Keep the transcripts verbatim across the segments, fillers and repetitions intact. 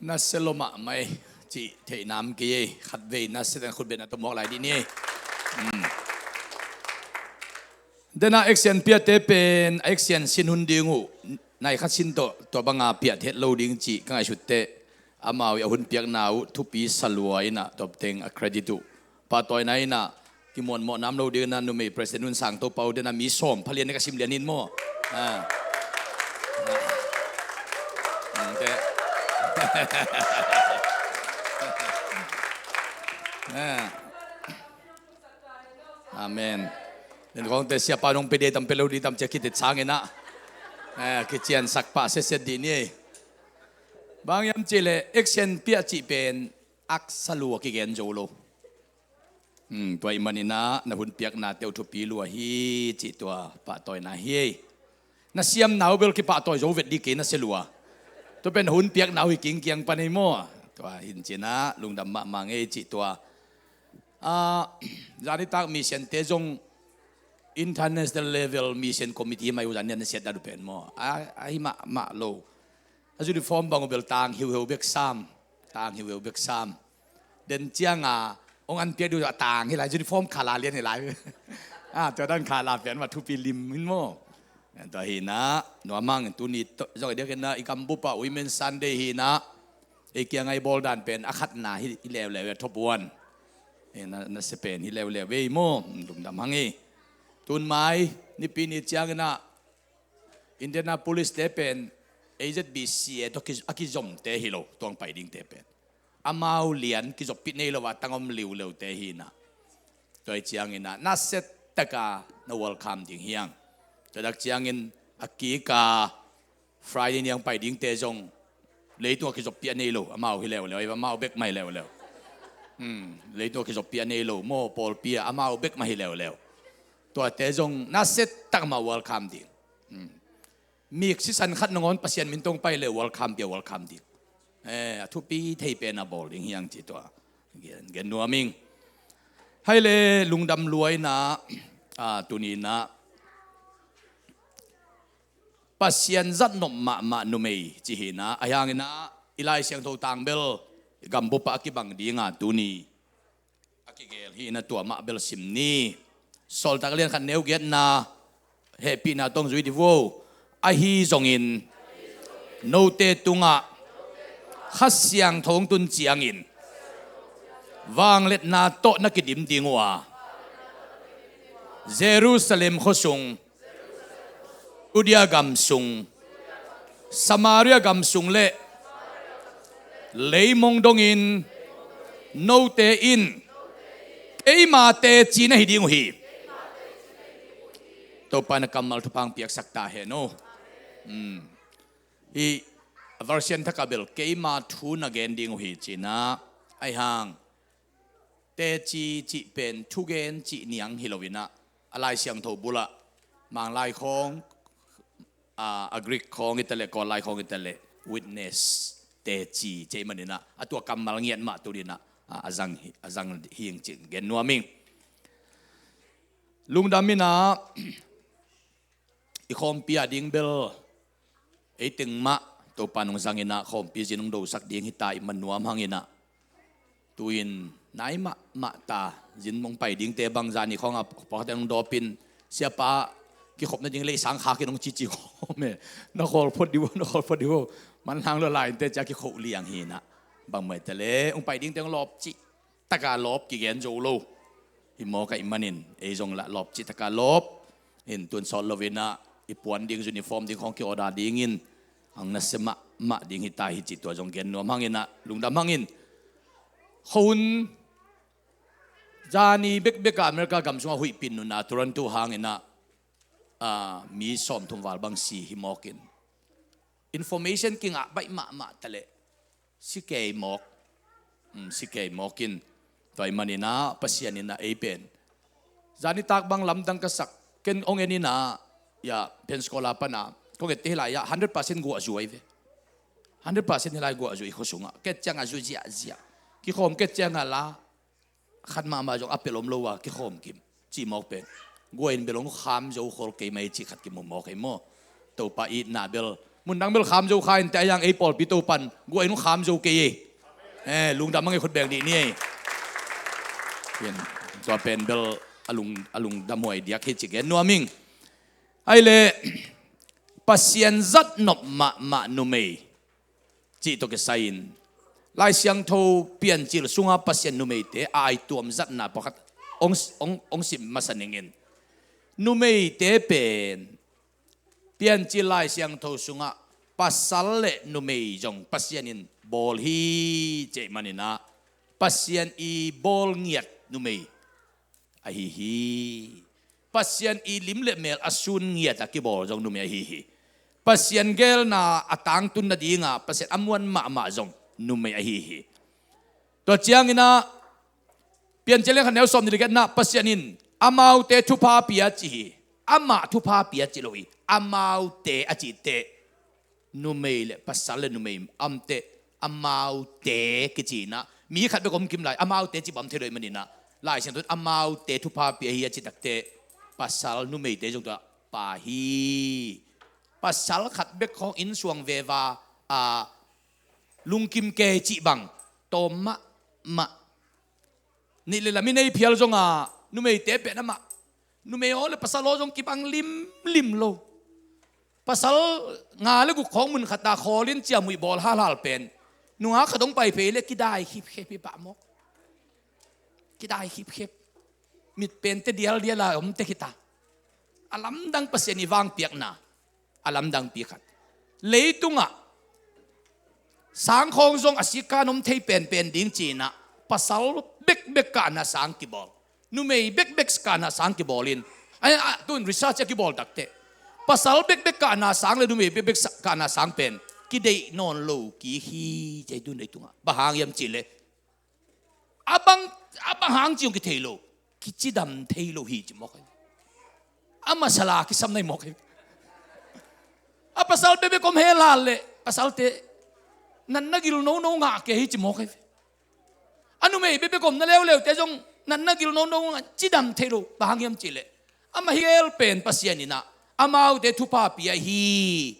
Na sia lo mahmah ei, cih theih nam kei ei. Khatvei na sia dan khut beng na tawh muak lai dih ni ei. Dena action piahte pen action sin hun ding uh, nai khat sin tawh tua banga piah het lo ding cih ka ngaihsut teh, amau i a hun piakna uh thupi sa lua inah tawpteng a credit uh pahtawina inah kimuanmawh nam lo ding inah numei president hun sang to pau dena mi sawm phalian ne ka sim lian hin maw? Ah. Amen. Len kongte siapa nong pede tam pelo di tam cia kitit sang inah, eh, kician sakpah sesiat dih ni ei. Bang yam cih leh action piah cih pen aksa lua kigen zo lo. Hmm, tua i maninah na hun piakna teuh thupi lua hi cih tua pahtawina hi ei. Na siamna uh bel kipahtawi zo vet dih kei na sia lua. Tua pen na hun piakna uh hi kingkiang pan ei maw? Tua hin cinah lungdam mahmah ngei cih tua. Ah, zanitak missionte zong international level mission committee mai uh zan nian na siat dan uh pen maw? A, a hi mahmah lo. A uniform bang uh bel tang hiuheu bek sam. Tang hiuheu bek sam. Den cianga ong an piak dih uh a tang hi lai, uniform khala lian hi lai. Ah, tua dan khala pian mah thupi lim hin maw? Tua hinah nuamang tuni zong a diakinah i gambupa Women Sunday hinah ei kianga i bawl dan pen a khatna hi leuleu a top one. Na, na sia pen hi leuleu ei maw? Lungdam hang hi. Tun mai nipi ni cianginah Indianapolis te pen A Z B C a tawh a kizomte hi lo, tuang pai dingte pen. Amau lian kizoppih nei lo a tangom liuleute hinah. Tua i cianginah na sia taka na welcome ding hiang. Tua dak ciangin a kika Friday niang pai dingte zong leitung a kizoppih a nei lo, amau hi leuleu, amau bek mah hi leuleu. Hmm, leitung a kizoppih a nei lo maw, pawlpi a amau bek mah hi leuleu. Tuate zong na sia tak amau welcome ding. Hmm. Mik sisan khat nangawn Pasian min tawh pai le welcome pia welcome ding. Eh, a thupi thei pen a bawl ding hiang ci tua. Gen, gen nuam ing. Hai le lungdam luaina, ah, tunina Pasian zat nop mahmah numei ci hina. A hiangina i Lai Siangtho tang bel gambupa a kibang dinga tuni a kigel hina tua mah bel sim ni. Sawltak lian khat neu giatna hehpihna tawh zui di vo. Ahi zongin note tungah Kha Siangtho hong tun ciangin vangliatna tawh na kidim ding uh a, Jerusalem khuasung, Judea gam sung, Samaria gam sung le leimong dongin note in keima teci na hi ding uh hi. Topa na kammal thupha hong piaksak ta hen aw. Hmm. Hih version thak ah bel keima thu na gen ding uh hi cihna. Ahi hang teci cih pen thugen cih niang hi loinah a Lai Siangtho bulah Manglai khawng, a, a Greek khawng hi taleh, Kawllai khawng hi taleh witness, teci cih maninah a tua kammal ngiat mah tuninah, a, a zang hi, a zang hing cih gen nuam ing. Lungdam inah i khawmpi a ding bel ei teng mah Topa nong zanginah khawmpi zin hong dosak ding hita i man nuam hanginah. Tu-in nai mahmah ta zin hong pai dingte bang zani khawngah pawlkhatte hong dawpin siapa kikhop nading leisang khakin hong cici khawm e. Na khawl phot dih uh, na khawl phot dih uh. Manlang lua lai inte cia kikhoh liang hinah. Bangmah hi taleh hong pai dingte hong lawp cih taka lawp kigen zo lo. Hi mawk ahih manin ei zong lah lawp cih taka lawp. Hin tun sawt loinah i puan ding uniform ding khawng ki-order dingin ang nasia mahmah ding hita hi cih tua zong gen nuam hanginah lungdam hangin. Khuahun zani bekbekah America gam sungah huihpin nunah Toronto hanginah, a, mi sawmthum val bang si hi mawkin. Information kingah baih mahmah taleh si kei mawk. Hmm, si kei mawkin. Tua ahih maninah Pasian inah ei pen zanitak bang lamdang ka sak. Ken hong en inah, ya, Pensacola pana kong ette hi lai-ah hundred percent guah zu ahi ve. Hundred percent hi lai guah zu i khua sungah. Ket ciangah zu ziahziah. Kikhawm ket ciangah la khat mahmah zong a pelh om lo a kikhawm kim cih mawk pen. Guah in bel hong kham zo khol kei mai cih khat kimu mawk ei maw? Topa itna bel Mundang bel kham zo kha in te a yang ei pawlpi to pan guah in hong kham zo kei ei. Eh, lungdam a ngei khut beng dih ni ei. Tua pen bel a lung, a lungdam huai diak hi ci gen nuam ing. Ai le Pasian zat nop mahmah numei cih tawh kisai-in Lai Siangtho Piancil sunga Pasian numeite a aituam zatna pakhat hong, hong, hong sim masa ningin. Numeite pen Piancil Lai Siangtho sungah pasal le numei zong Pasian in bawl hi cih maninah Pasian i bawl ngiat numei ahi hi. Pasian i lim le mel a sun ngiat a kibawl zong numei ahi hi. Pasian gelna a tangtun nadinga Pasian a muan mahmah zong numei ahi hi. Tua cianginah Piancil lian khat neu sawm nih le giatna Pasian in amaute thupha pia ci hi. Amah thupha pia ci lo hi. Amaute a cihte numei le pasal le numei amte amaute kicinah mi khat bek om kim lai amaute ci bam thei lo hi maninah Lai Siangtho in amaute thupha pia hi a ci takte pasal numeite zong tua pa hi. Pasal khat bek khawng innsuang veva a lungkim kei cih bang tawm mahmah. Nih le lam i nei phial zonga numeite pen amah numei aw le pasal aw zong kibang limlim lo. Pasal nga le guk khawng mun khata khawlin ciamhuih bawl halhal pen nungak khat hong pai phei le kidai khipkhep hi pah mawk. Kidai khipkhep. Mit pente dialdial a omte khita. A lamdang Pasian i vangpiakna a lamdangpi khat. Leitungah sangkhawng zong a sika nom thei penpen ding cinah pasal bekbek kahna sang kibawl. Numei bekbek kahna sang kibawlin. Ai, a, tun research a kibawl takte pasal bekbek kahna sang le numei bekbek sa- kahna sang pen kideih nawn lo kik hi cei tun leitungah. Bang hang hiam cihleh a bang, a bang hang ci hong kithei lo. Kicidam thei lo hi ci mawk hi. A masala kisam nai mawk hi. A pasal bekbek om helal le pasalte natna gil nono ngah kei hi ci mawk hi. A numei bekbek omna leuleute zong natna gil nono ngah cidam thei lo. Bang hang hiam cihleh amah hi el pen Pasian inah amaute thupha pia hi.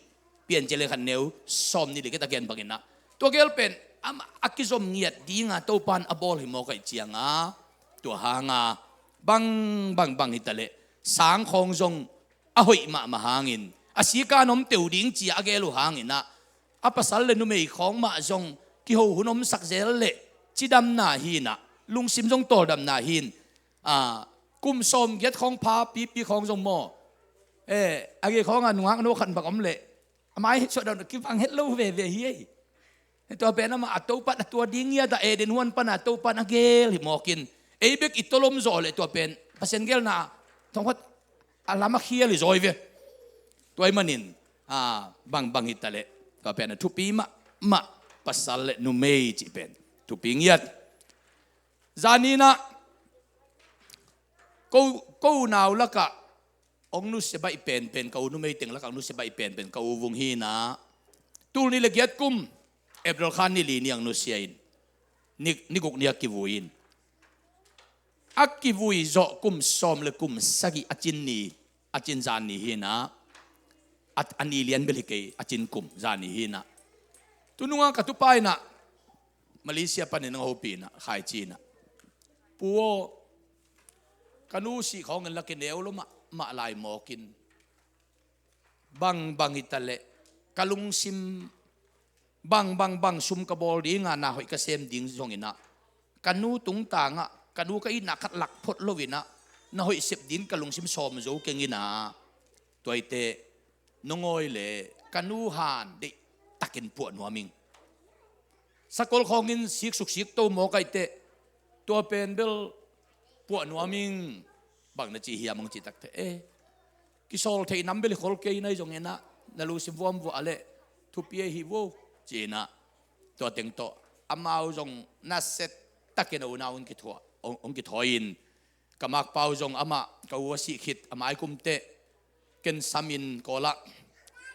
Piancil lian khat neu sawm nih le giat a gen banginah tua gel pen amah a kizom ngiat dinga Topan a bawl hi mawk ahih cianga tua hanga bang bang bang hitaleh sangkhawng zong a hoih mahmah hangin a sika nom teu ding cia a gel uh hanginah a pasal le numei khawng mah zong kiho hun omsak zel le cidamna hinah lungsim zong tawldamna hin. A, kum sawm giat khawng pha pipi khawng zong maw? Eh, a gei khawng a nungak no khat bang om leh a mai suahdan kibang het lo veve hi ei. Tua pen amah a Topan a tua ding ngiat a Eden huan pana Topan a gel hi mawkin ei bek i tolom zawh leh tua pen Pasian gelna thongkhat a lam a khial hi zawi ve. Tua ih manin a, bang bang hitaleh tua pen a thupi mahmah pasal le numei cih pen thupi ngiat. Zaninah ko, ko unau lakah hong nusia baih penpen, ka u numei teng lakah hong nusia baih penpen ka u Vung hinah tul nih le giat kum April kha ni li ni ang nusia in ni, ni guk ni a kivui in a kivui zawh kum sawm le kum sagih a cin ni a cin zan ni hinah a, a ni lian bel hi kei a cin kum zan ni hinah tununga ka tupa inah Malaysia panin ang hopih inah khaici inah pu aw ka nu sih khawngin la kineu lo mahmah lai mawkin bang bang hitaleh ka lungsim bang bang bang sum ka bawl dinga na hoih ka sem ding zonginah ka nu tungtangah ka nu ka itna khat lak phot loinah na hoih sep ding ka lungsim sawm zo kenginah tuaite nongawi le ka nu han deihtakin puah nuam ing. Sakol khawngin siksuk sikto mawk aiteh tua pen bel puah nuam ing. Bang na ci hiam hong ci takte e kisawl theih nam bel i khol kei nai zonginah na lungsim vuamvuah leh thupi ahi vo cinah tua teng tawh amau zong naset takin a unau hong kithuah hong, hong kithawi in ka makpau zong amah ka u a sih khit a maikumteh ken samin kawlah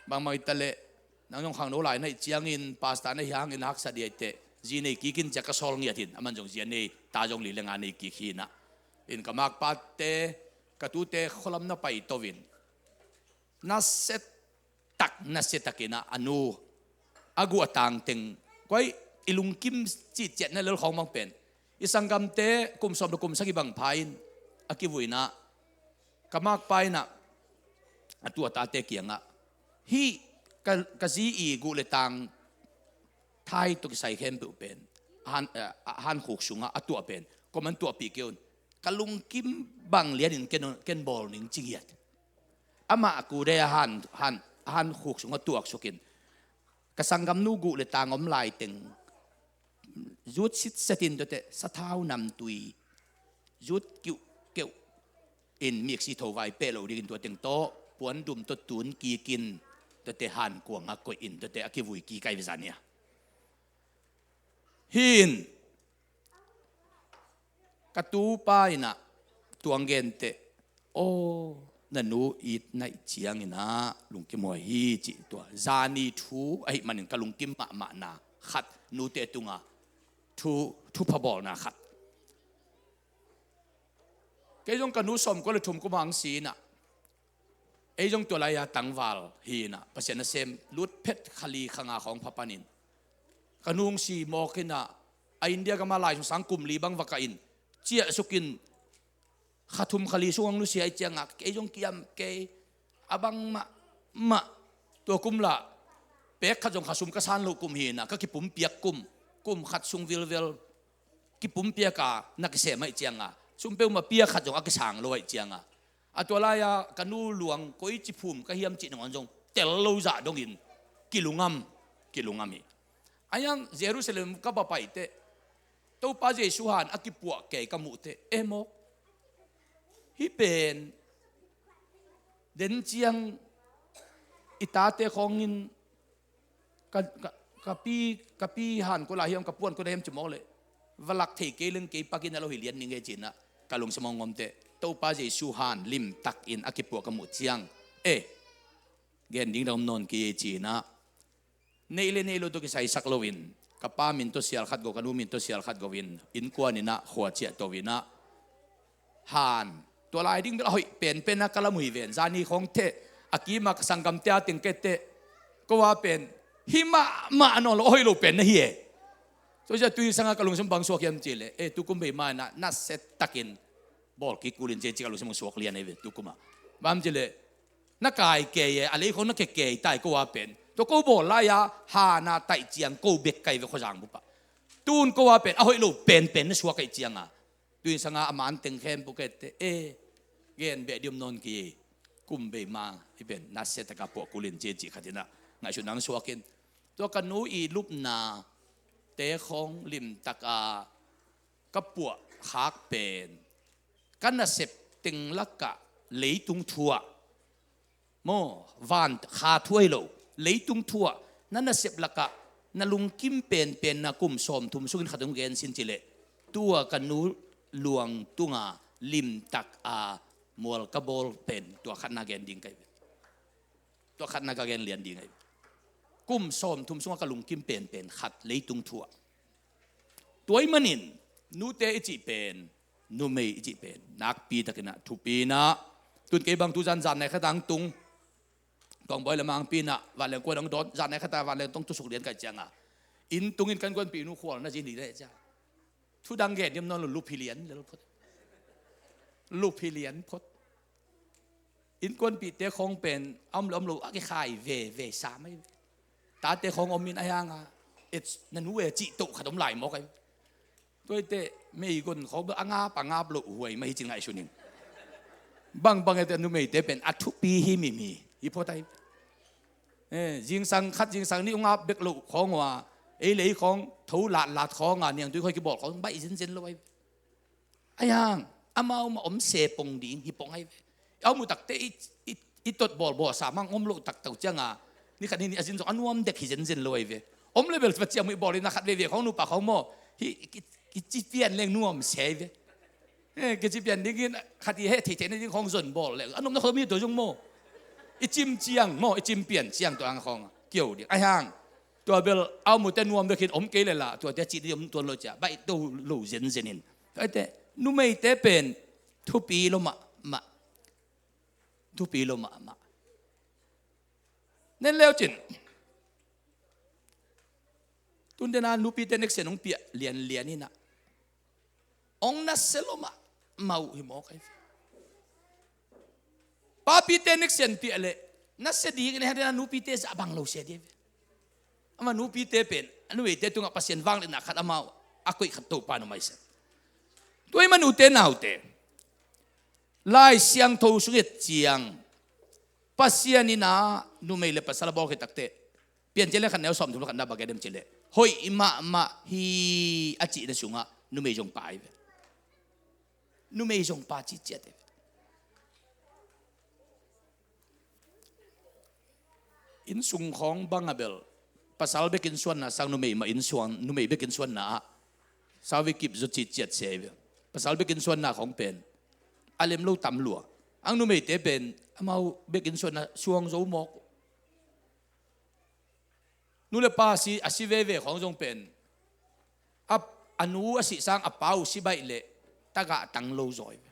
bangmah hitaleh nang zong khangno lai na hih ciangin pasta na hi hangin haksa diaiteh zi nei kikin cia ka sawl ngiat hin aman zong zi a nei ta zong li le nga nei kik hinah in ka makpate ka tute khualam na pai toin naset tak nasia takin ah a nu a guh a tang teng, koi, i lungkim cihciatna lel khawng bang pen, i sanggamte kum sawm le kum sagih bang pha in a kivui in ah, ka makpa in ah a tuate kiangah, hih ka, ka zi i guh le tang thai tawh kisai khempeuh pen a han, eh, a hankhuk sungah a tuah pen, kuaman tuahpih kei un, ka lungkim bang lianin ken, ken bawl ning ci ngiat. Amah a kudei a han, han, a hankhuk sungah tuaksukin, ka sanggamnu guh le tang om lai teng zut sitset in tuate sathau namtui zut kiuhkeuh in miksi thovai peh loh dingin tua teng tawh puandum tawh tun kikin tuate hankuangah koih in tuate a kivui kik ai ve zan hi a. Hi in ka tupa in ah tuang genteh, aw, na nu it naih ciangin ah lungkimhuai hi cih tua zani thu ahih manin ka lungkim mahmahna khat, nute tungah thu, thupha bawlna khat. Kei zong ka nu sawmkua le thum kum a hong si in ah, ei zong tua lai-a tangval hi in ah, Pasian nasem lut phet kha li kha nga khawng pha panin ka nu hong si mawk in ah, a India gam ah lai sung sang kum li bang va kah in, ciahsukin kha thum kha li sung hong nusia ahih ciangah kei zong kiam kei, a bang mahmah. Tua kum lah pek khat zong kha sum ka san loh kum hi in ah, ka kipumpiak kum, kum khat sung vilvel kipumpiak a na kisem ahih ciangah sum peuhmah pia khat zong a kisang lo ahih ciangah, a tua lai-a ka nu luang koici phum ka hiam cih nangawn zong tel lo zah dongin kilungam, kilungam hi. A hiang Jerusalem ka va pai teh, Topa Jesu han a kipuah kei ka muh teh, e mawk, hih pen den ciang i tate khawngin ka, ka, ka pi, ka pi han kua lai hiam, ka puan kua lai hiam ci mawk leh, va lak thei kei leng kei pakin a lo hi lian ning e ci in ah ka lungsim hong om teh, Topa Jesu han limtakin a kipuah ka muh ciang, e, gen ding na om nawn kei e ci in ah, neih le neih lo tawh kisaisak loin, ka pa min tawh sial khat go, ka nu min tawh sial khat go in, innkuan in ah khua ciahto in ah, han, tua lai ding bel a hoih penpen a ka lam uh hi ven, zani khawng teh a kima ka sanggamte a teng kei teh, ko a pen hih mahmah nawn lo, a hoih lo pen na hi e. Tua ciah tui sangah ka lungsim bang suak hiam cih leh, e, tukum bei ma in ah nasia takin bawl kik kul in ci, ci ka lungsim bang suak lian ahi ve tukum ah. Bang hiam cih leh, na kai kei e, a lei khawng na kekei tai ko a pen. Tua ko bawl lai-a han a taih ciang ko bek kai ve khuazang bup ah. Tun ko a pen a hoih lo penpen na suak ahih ciangah, tui sangah a man teng khempeuh kei teh, e, gen beh ding om nawn kei e, kum bei ma hih pen nasia taka puah kul in ci, ci khat in ah ngaihsutna hong suak in. Tua ka nu i lupnate khawng limtak a ka puah khak pen, ka nasep teng lakah leitung thu ah, maw, van kha thu ahi lo, leitung thu ah na nasep lakah na lungkim penpenna kum sawmthum sungin khat hong gen sin cih leh, tua ka nu luang tunga limtak a mual ka bawl pen tua khatna gen ding ka hi ve. Tua khatna ka gen lian ding ahi. Kum sawmthum sungah ka lungkim penpen khat leitung thu ah. Tua ahih manin nute i cih pen, numei i cih pen nakpi takin ah thupi in ah, tun kei bang tu zan zan nai khat a hong tung, Kawngbawi lam a hong pi in ah vanleng kuan hong dawn, zan nai khat a vanleng tawh hong tusuk lian ka hih ciangah, inn tungin ka innkuanpih nu khual na zin hi leh ciah, thu dang gen ding om nawn lo, lup hi lian lel phot. Lup hi lian phot. Innkuanpihte khawng pen a om le om lo a kikhai veve sam ahi ve. Tate khawng om in a hiang a, e, na nu e cih toh khat om lai mawk ahi ve. Tua hi teh meigon khawng bel a ngap a ngap loh huai mah hi cin ngaihsun in. Bangbang e teh numeite pen a thupi hi mimih hi phot ahi ve. E, zingsang khat zingsang nih hong ap bek loh khawng uh a, ei le ei khawng tho latlat khawng a, niangtui khawng kibawl khawng baih zenzen lo ahi ve. Ahi hang amau mah om se pong ding hi pong ahi ve. A om uh takteh i, i, i tot bawlbawl sa mang om loh taktak ciang a, ni khat ni nih a zin zong a nuam dek hi zenzen lo ahi ve. Om le bel va ciang muih bawl in a khat veve khawng nupa khawng maw, hih ki, kici pian leng nuam se ahi ve. E, kici pian dingin khat i heh theihtheihna ding khawng zon bawl le a nuamna khawng mi tua zong maw, i cim ciang maw, i cim pian ciang tua ang khawng kio ding. Ahi hang tua bel a om uh teh nuam bek hi in om kei le lah tuate cih ding om tuan lo ciah baih to lo zenzen in. Tua hi teh numeite pen thupi lo mahmah. Thupi lo mahmah. Nen leu cin. Tun dena nupite neksian hong piah lianlian inah, hong nasia lua mahmah uh hi mawk ahi ve. Papite neksian piah leh nasia ding inah, dena nupite zah bang lo sia ding ahi ve. Ama nupite pen a numeite tungah Pasian vangliatna khat amau a koih khat Topa nuam ahi sia. Tua ahih man ute naute, Lai Siangtho sung i et ciang Pasian inah numei le pasal a bawl khit takteh, Piancil lian khat neu sawmthum le khatna bang gen hiam cih leh, hoih mahmah hi a cihna sungah numei zong pa ahi ve. Numei zong pa cihciat ahi ve. Inn sung khawng bang a bel, pasal bek inn suanna sang numei mah inn suan, numei bek inn suanna ah sau vei kip zaw cihciat se ahi ve. Pasal bek inn suanna khawng pen a lem lo tam lua. Ang numeite pen amau bek inn suanna suang zo mawk. Nu le pa si, a si veve khawng zong pen a, a nu a sih sang a pa uh si baih leh tagah tang lo zaw ahi ve.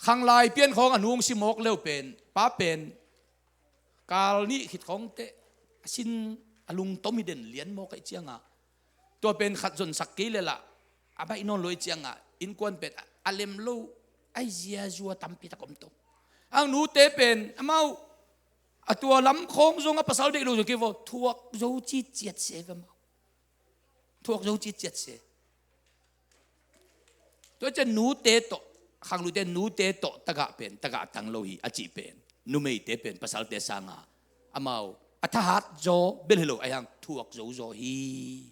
Khanglai pian khawng a nu hong si mawk leu pen, pa pen kal nih khit khawng teh a sin, a lungtom hi den lian mawk ahih ciangah, tua pen khat zonsak kei leh lah a baih nawn lo ahih ciangah innkuan pen a, a lem lo ahi ziazua tampi tak om to. Ang nute pen amau a tua lam khawng zong a pasal deih lo zong kei vaw thuak zo cihciat se ve amau. Thuak zo cihciat se. Tua ciang nute tawh, khanglute nute tawh tagah pen tagah tang lo hi a cih pen, numeite pen pasalte sanga amau a thahat zaw bel hi lo, ahi hang thuak zo zaw hi.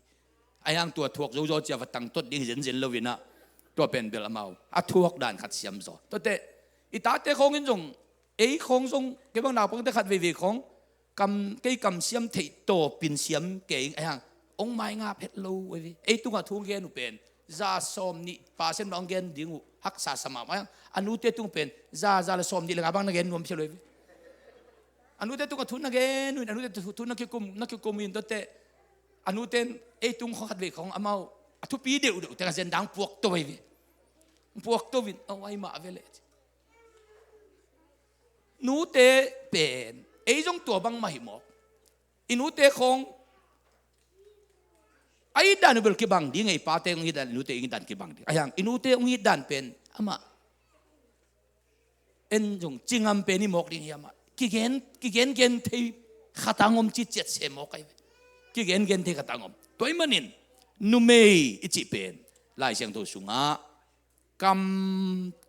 Ahi hang tua thuak zo zaw cia va tangtot ding hi zenzen lo inah, tua pen bel amau a thuak dan khat siam zaw. Tuate i tate khawngin zong, ei khawng zong, kei bang naupangte khat veivei khawng kam, kei kam siam theih tawpin siam kei ing, ahi hang hong maingap het lo ahi ve. Ei tungah thu hong gen uh pen za sawm nih percent bang hong gen ding uh haksa sa mahmah, ahi hang a nute tung pen za, za le sawm nih le nga bang na gen nuam sia lo ahi ve. A nute tungah thu na gen uh in, a nute thu, thu na kikum, na kikum uh in, tuate a nute in ei tung khawng khat vei khawng amau a thupi deuhdeuh teng a zen dang puak to ahi ve. Puak to uh in, a uai mah ve leh. Nute pen ei zong tua bangmah hi mawk. I nute khawng a it dan uh bel kibang ding, ei pate hong it dan, i nute hong it dan kibang ding. Ahi hang i nute hong it dan pen amah en zong cingam pen hi mawk ding hi amah. Kigen, kigengen thei khatang om cihciat se mawk ahi ve. Kigengen thei khatang om. Tua ahih manin numei i cih pen Lai Siangtho sungah kam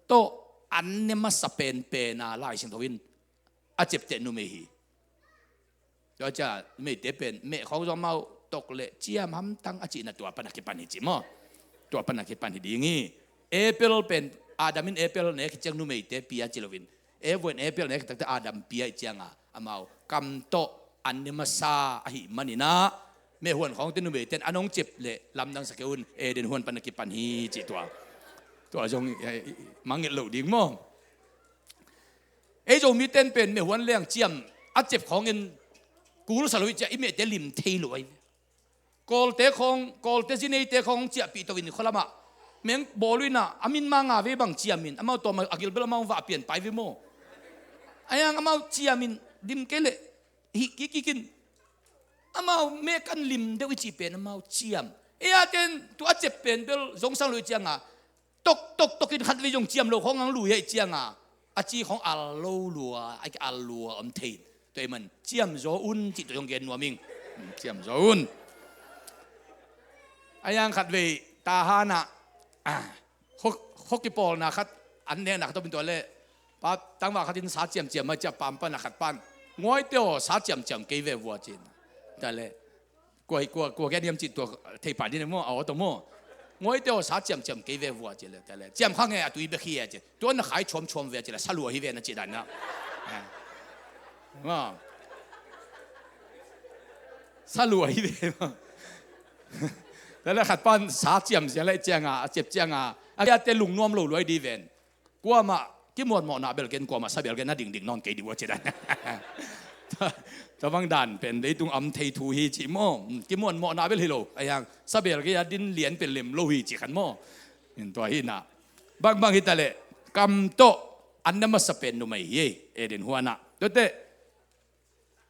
tawh an ne masa penpen a Lai Siangtho in a ciapteh numei hi. Tua cia numeite pen meh khawng zong amau tok le ciam hamtang a cihna tua pan a kipan hi ci maw? Tua pan a kipan hi ding hi. Apple pen Adam in apple nek hi ciang numeite pia ci loin, Eve in apple nek hi takte Adam pia hi cianga amau kam tawh an ne masa ahih maninah meh huan khawngte numeite in an hong ciap le lamdang sa kei un, Eden huan pan a kipan hi cih tua. Tua zong, eh, mangngilh loh ding maw? Ei Zomite in pen meh huan leng ciam a ciap khawngin kul sa lo hi cia i mehte lim thei lo ahi ve. Kawlte khawng, Kawlte zineite khawng ciahpih to in khualamah meng bawl uh inah a min ma nga vei bang ciamin amau tawm a gilbel amau vah pian pai ve maw? Ahi hang amau ciamin lim kei leh hih kikik in amau meh kan lim deuh i cih pen amau ciam. Ei a ten tua a ciap pen bel zong sang lo i cianga toktok tokin khat vei zong ciam lo khawng ang lui ahih cianga a ci khawng al lo lua, a al lua om thei. Tua ahih man ciam zaw un cih tua zong gen nuam ing. Ciam zaw un. Ahi hang khat vei Tahan ah, ah, hok, hok i pawlna khat an nekna khat om in tua le pa tangval khat in sa ciamciam a cia pampan a khat pan, "Nguaite aw, sa ciamciam kei ve vua," ci-in. Tua le kua, kua, kua gen hiam cih tua thei pah ding maw, a aw tawh maw. "Nguaite aw, sa ciamciam kei ve vua," ci le, tua le, "Ciam kha nge, a tui bek hi e," ci. "Tua na khai chuamchuam ve," ci le, "Sa lua hi ve na cih dan na." Maw. Sa lua hi ve maw. Tua le khat pan sa ciam sia le cianga, a ciap cianga a kiate lungnuam lo luai di ven. Kuamah kimuanmawhna bel ken, kuamah sa bel ken na dingding nawn kei di ua ci dan. Tua bang dan pen leitung am thei thu hi ci maw. Kimuanmawhna bel hi lo, ahi hang sa bel kei a din lian pen lem lo hi ci khan maw. In tua hi na. Bangbang hi ta leh kam tawh an na masa pen numei hi ei, Eden huanah. Tuate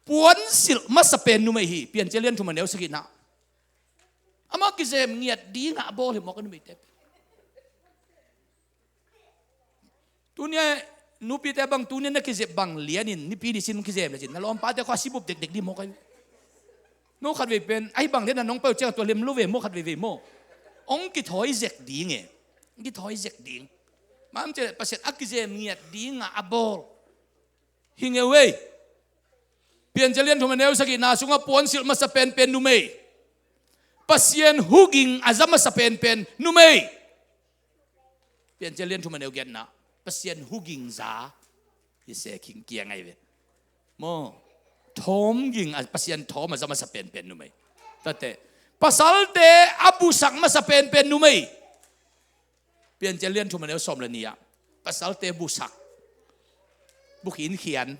puansilh masa pen numei hi. Piancil lian thum a neu sagihna. Amah kizem ngiat dingah a bawl hi mawk a, numeite pen. Tunia nupite bang tunia na kizep bang lianin nipi nisim kizem lecin na lawmpate khua sibup dekdek dih mawk a hi. No khatvei pen ahi bang lian na nong pai uh ciang a tua lem lo ve maw, khatvei vei maw. Ong kithawi zek ding e. Ong kithawi zek ding. Mam ce Pasian a kizem ngiat dingah a bawl. Hi ngeu ei. Piancil lian thum a neu sagihna sungah puansilh masa penpen numei. Pasian huging a za masa penpen numei. Piancil lian thum a neu giatna. Pasian huging za. Hi se khing kiang ai ve. Maw. Thawm ging a, Pasian thawm a za masa penpen numei. Tate. Pasalte a busak masa penpen numei. Piancil lian thum a neu sawm le nih ah pasalte busak, bukhin khian.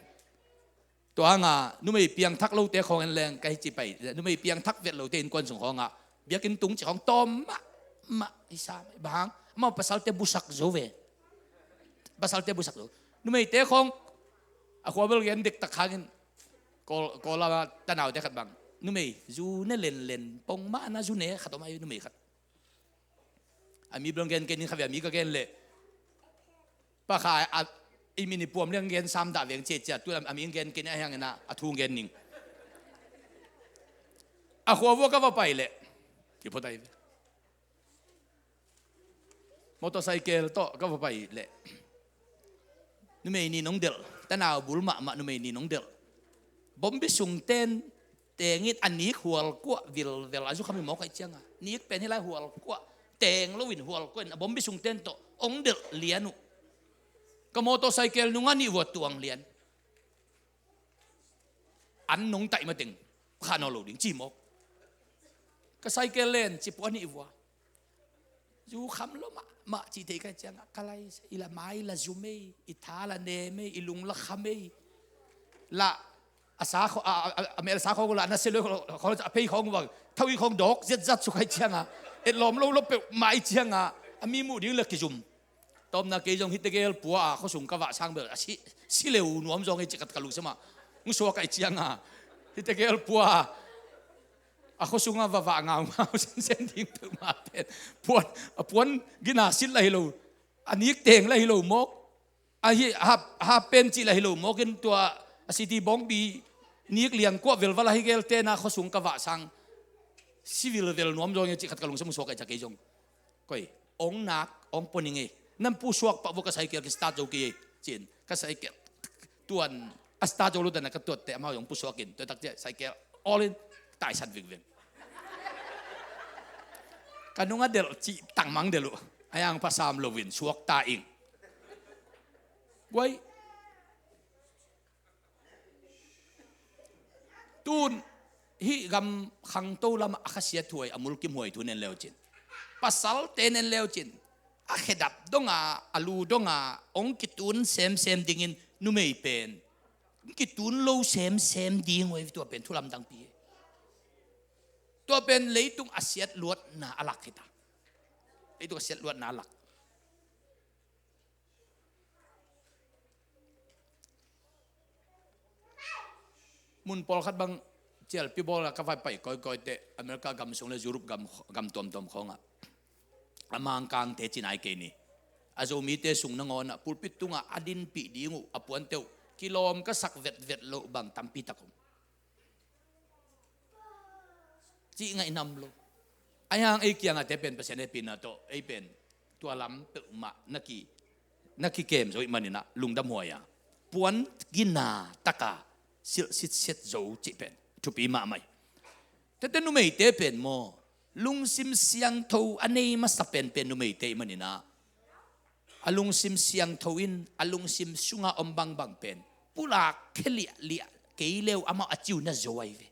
Tua hanga numei piangthak lote khawng en leng ka hi ci pai, numei piangthak vet lote innkuan sung khawngah biakinn tung ci khawng tawm mahmah hi sa mai. Bang hang? Amau pasalte busak zo ve. Pasalte busak zo. Numeite khawng a khua bel gen dektak hangin Kawl, Kawl lama tanaute khat bang numei zu ne lenlen pong mahna zu ne khat om ai, numei khat. A mi bel gen kei ning kha ve, a mi ka gen leh pakha a, i min i puam liang gen sam dah veng ciacia, tu a mi gen kei ning a hiangin a thu gen ning. A khua vua ka va pai leh kiphot ai ve. Motorcycle tawh ka va pai leh numei nih nong delh, tanau bul mahmah numei nih nong delh. Bombi sung ten tengin a nik hual kuah vilvel a zu kham hi mawk aih cianga, nik pen hi lai hual kuah teng loin hual kuahin a bombi sung ten tawh ong delh lian uh. Ka motorcycle nungah nih vua tuang lian. An nong taih mateng kha nawn lo ding ci mawk. Ka cycle len ci pua nih vua. Zu kham lo mahmah cih thei ka hih ciangah ka lai i la mai la zum ei, i tha la nem ei, i lung la kham ei. La a sa kho, a, a, a mel sa khawng la na se lo khawng a pei khawng vang thau i khawng dawk zetzat suk ka hih ciangah etlawm lo lo peuhmah i ciangah a mi muh ding la kizum. Tawpna kei zong hihte gel pua a khuasung ka vah sang bel a si, si leu nuam zong ei ci khat ka lungsim ah hong suak ka hih ciangah hihte gel pua a a khuasungah va vah ngaungau sensen ding peuhmah pen puan, a puan gina sit la hi lo, a nik teng la hi lo mawk, a hi hap, hap pen cih la hi lo mawkin tua a city bawngbi nik liang kuah velval a hi gel tena khuasung ka vah sang si vilvel nuam zong ei cih khat ka lungsim hong suak ka hih ciang kei zong koi ong nak ong pua ning ei. Nan pusuak pah vua ka cycle ki start zo kei ei ci-in ka cycle tuan a start zo lo dan a ka tuatte amau zong pusuak in tua takciah cycle all in taisan vingveng. Ka nungah delh cih tangmang delh uh a yang pasam loin suak ta ing. Guai. Tun hih gam khangto lamah a khasiat huai a mulkim huai thu nen leucin, pasalte nen leucin a khedap donga a lu donga ong kitun semsem dingin numei pen kitun lo semsem ding huai tua pen thu lamdangpi hi. Tua pen leitung a siat luatna a lak hita. Leitung a siat luatna a lak. Mun pawlkhat bang cialpi bawla ka vai pai kawikawi teh America gam sung le Europe gam, gam tuamtuam khawngah a mangkangte cinai kei ni. A Zomite sung nangawnah pulpit tungah a dinpih ding uh a puante uh kilawm ka sak vetvet loh bang tampi tak om. Cih ngaih nam lo. Ahi hang ei kiangah te pen Pasian hehpihna tawh ei pen tua lam peuhmah na ki, na kikem zo ih maninah lungdam huai a puan gina taka silh sitset zo cih pen thupi mahmah ih. Tete numeite pen maw lungsim siangtho a nei masa penpen numeite ih maninah a lungsim siangtho in a lungsim sunga om bangbang pen pulak khe liahliah kei leu amau a ciu na zo ahi ve.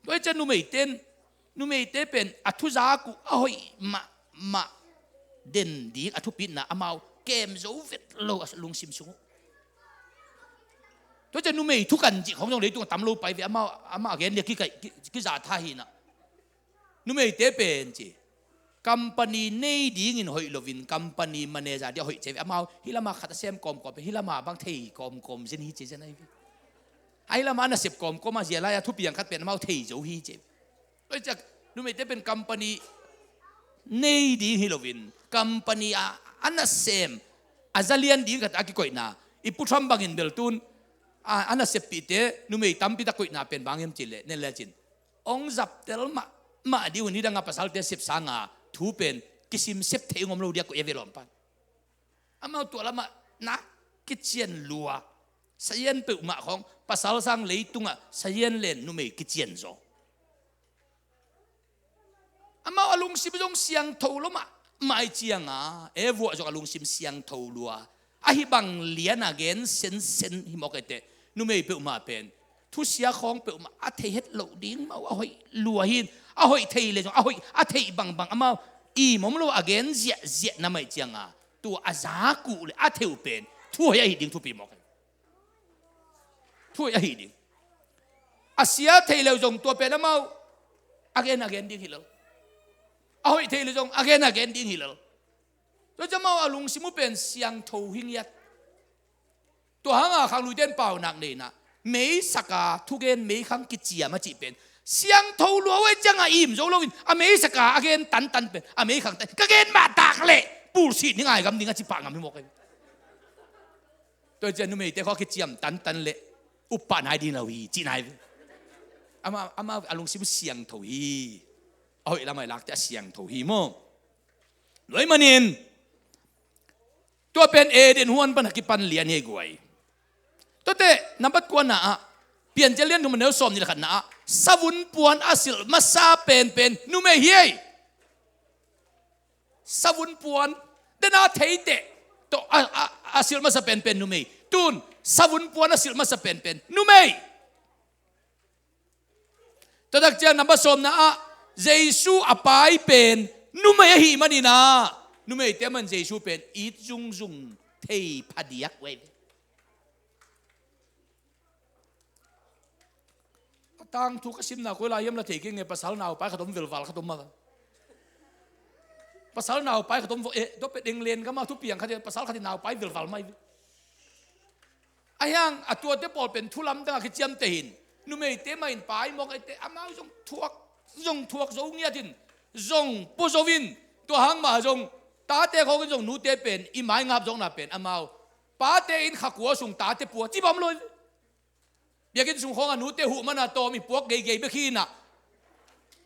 Tua hi cian numeite in, numeite pen a thuzak uh a hoih mahmah den ding a thupitna amau kem zo vet lo a lungsim sung uh. Tua hi cian numei thukan cih khong zong leitung a tam lo pai ve amau, amau a gen dia kikaih ki, kizatha hinah. Numeite pen ci company nei dingin hoih lovin company manager dia hoih cei ve amau hih lama khat a sem kawmkawm pen hih lama bang thei kawmkawm zen hi cei zen ahi ve. Ahi lamah a nasep kawmkawm a zia lai-a thupiang khat pen amau thei zo hi ci. Tua ciang numeite pen company nei ding hi loin company a a nasem a zalian ding khat a kikoihna i Pu Trump bangin bel tun a, a naseppihte numei tampi tak koihna pen bang hiam cihleh nen lecin hong zaptel mahmah ding uh, nidanga pasalte sep sanga thu pen kisim sep thei ngom lo dia koih a ve lawmpan. Amau tua lamah nak kician lua. Sazian peuhmah khawng pasal sang leitungah sazian len numei kician zaw. Amau a lungsim zong siangtho lo mah, mah i cianga e vuah zong a lungsim siangtho lua. Ahi bang lian a gen sensen hi mawk ei teh, numei peuhmah pen thusia khawng peuhmah a thei het loh ding mah uh a hoih lua hi. A hoih thei le zong a hoih a theih bangbang amau i mawm lo a gen ziahziah na mah i cianga tua a zak uh le a thei uh pen thu hoih ahi ding thupi mawk ei. Thu hoih ahi ding. A sia thei leu zong tua pen amau a gen a gen ding hi lel. A hoih thei leu zong a gen a gen ding hi lel. Tua ciang amau a lungsim uh pen siangtho hi ngiat. Tua hanga khangluite in paunak nei inah meisaka thugen meikhang kiciam a cih pen siangtho lua uh ei cianga im zo loin a meisaka a gen tantan pen a meikhang tan ka gen mah tak leh pulsit ni ngai gam ding a ci pah ngam hi mawk ei. Tua ciang numeite khawng a kiciam tantan leh upah nai ding lo hi cih nai ve. Ama, ama a lungsim siangtho hi. A hoih lamah i lakte a siangtho hi maw? Luai manin tua pen Eden huan pan a kipan lian hi ei guai. Tuate nambat kuana ah Piancil lian thum a neu sawm nih le khatna ah savun puan a silh masa penpen numei hi ei. Savun puan dena theiteh tawh a, a, a silh masa penpen numei. Tun savun puan a silh masa penpen numei. Tua tak ciang nambat sawmna ah Jesu a pai pen numei ahih maninah numeite man Jesu pen it zungzung thei phadiak uh ei. A tangthu ka simna koi lai hiam la thei kei nge, pasal naupai khat om velval khat om mah. Pasal naupai khat om vo, eh, tua pen England gama thupiang khat hi, pasal khat hi naupai velval mai. A hiang a tuate pawl pen thu lamdang a kiciamteh in numeite mah in pai mawk ei teh amau zong thuak, zong thuak zo ngiat in zong pua zo in tua hang mah zong tate khawngin zong nute pen i mai ngap zawkna pen amau pate in khakua sung tate pua ci bam lo. Biakinn sung khawngah nute huh mana tawm i puak geigei bek hi inah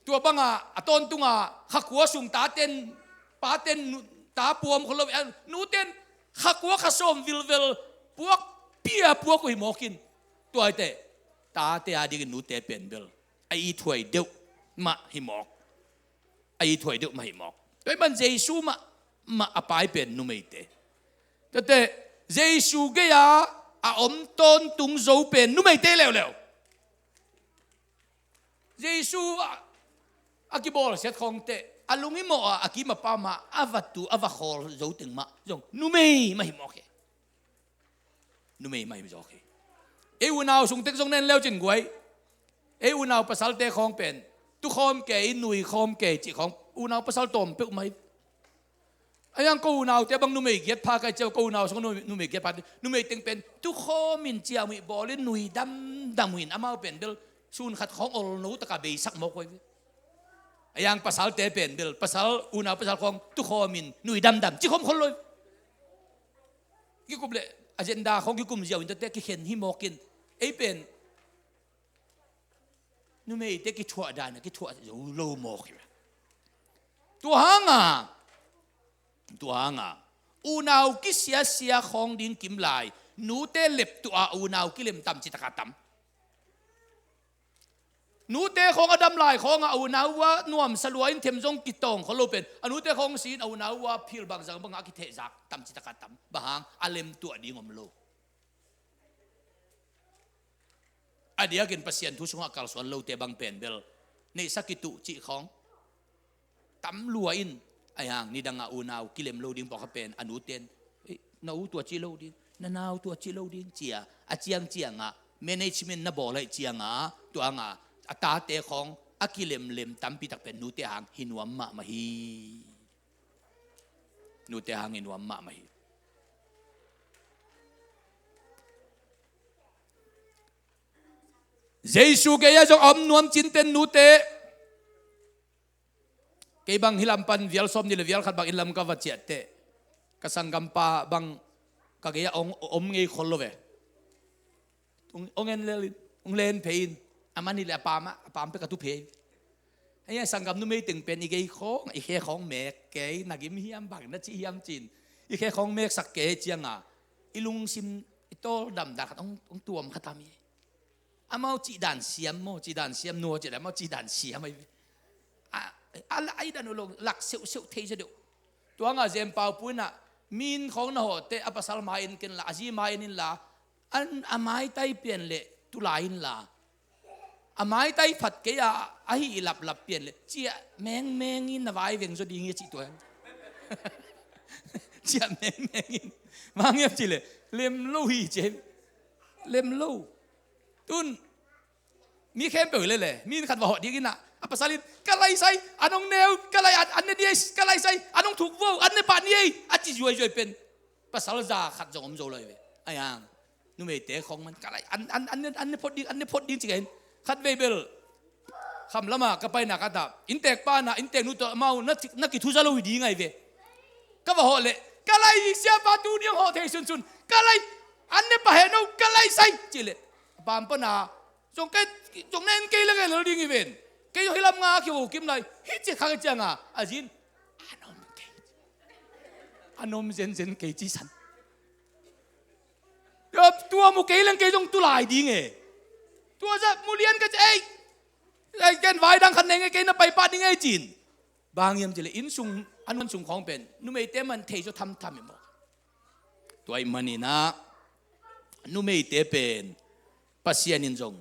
tua banga a tawntunga khakua sung taten paten nu-, ta puam khol lo, a nuten khakua khasawm vilvel puak pia puak uh hi mawkin tua hi teh tate a dingin nute pen bel a ithuai deuh mah hi mawk. A ithuai deuh mah hi mawk. Tua hi man Jesu mah, mah a pai pen numeite. Tuate Jesu gei-a a om tawntung zo pen numeite leuleu. Jesu a, a kibawlsiat khawngte a lungimawh a, a kim a pam a, a va tu a va khawl zo teng mah zong numei mah hi mawk hi. Numei mah hi zawk hi. Ei unau sung tek zong nen leu cin guai. Ei unau pasalte khawng pen tukhawm kei, nui khawm kei cih khawng unau pasal tawm peuh mah hi. A hiang ko unaute bang numei giat pha kai ciau, ko unau sung numei, numei giat pha, numei teng pen tukhawm in ciau mih bawl in nui damdam uh in amau pen bel sun khat khawng olno taka beisak mawk uh hi. A hiang pasalte pen bel pasal, unau pasal khawng tukhawm in nui damdam ci khawm khol lo hi. Kikum le agenda khawng kikum ziau in tuate kikhen hi mawkin ei pen numeite kithuah dan a kithuah zo lo mawk hi. Tua hanga, tua hanga unau kisiasia khawng ding kim lai nute leptuah a unau kilem tam citaka tam. Nute khawng a dam lai khawngah a unau uh a nuamsa lua in them zong kitawng khol lo pen a nute khawng si in a unau uh a phil bangzang bangah a kithehzak tam citaka tam. Bang hang? A lemtuah ding om lo. A diakin Pasian thu sungah kalsuan lote bang pen bel neihsa kituh cih khawng tam lua in, a hiang nidangah unau kilem lo ding pawlkhat pen a nuten, "Eh, na u tua ci lo ding, na nau tua ci lo ding," cia a ciangciangah management na bawl aih ciangah tuangah a tate khawng a kilemlem tampitak pen nute hang hi nuam mahmah hi. Nute hang hi nuam mahmah hi. Jesu gei-ah zong a om nuam cinten nute. Kei bang hih lam pan vial sawm nih le vial khat bang inn lam ka va ciah teh, ka sanggampa bang ka gei-ah ong om ngei khol lo ve. Ong, ong en lel in, ong len phei in, a man hi le a pam ah, a pam pek a tu phei. Hei a sanggam numei teng pen i gei khawng, i khe khawng mek kei, na gim hiam bang na cih hiam cin, i khe khawng meksak kei cianga i lungsim i tawldam dan khat ong, ong tuam khat a mi. Amau cih dan siam maw, cih dan siam nua cih dan, amau cih dan siam ai ve. A, a, a i dan uh lo lak seuhseuh thei sia deuh. Tuanga Zen Pau Pu inah min khawng na hawh teh a pasal mai in ken la, a zi mai in in la, an, a maitai pian leh tulai in la. A maitai phat kei a, a hi i laplap pian leh ciah mengmeng in na vai veng zaw ding hi a cih tua. Ciah mengmeng in. Mang hiam cih leh lem lo hi ci. Lem lo. Tun mi khempeuh hi lele, mi khat va hawh ding inah a pasal in ka lai sai, an ong neu, ka lai an, an ne ni ei, ka lai sai, an ong thuk vo, an ne pah ni ei, a ci zuaizuai pen pasal za khat zong om zo lai ve. Ai ang, numeite khawng man ka lai an, an, an, ne, an ne phot ding, an ne phot ding ci ka in. Khat vei bel kham lama ka paina khat ah inntek pa na inntek nu tawh amau na, na kithuza lo hi ding ai ve. Ka va hawh leh ka lai, siapa tuni ong hawh thei sunsun, ka lai, an ne pah heh no, ka lai sai ci leh a pam pana zong kei, zong na en kei le kei lel ding hi ven. Kei zong hih lam nga a kiho kim lai hi ci khak hi cianga a zin, a nom kei, a nom zenzen kei ci san. Tua, tua mu kei leng kei zong tulai ding e. Tua zah mu lian ka ci ei. Ei ken vai dang khat neng e, kei na pai pah ding ei cin. Bang hiam cih leh inn sung, an sung khawng pen numeite man thei zaw thamtham hi maw. Tua ih maninah numeite pen Pasian in zong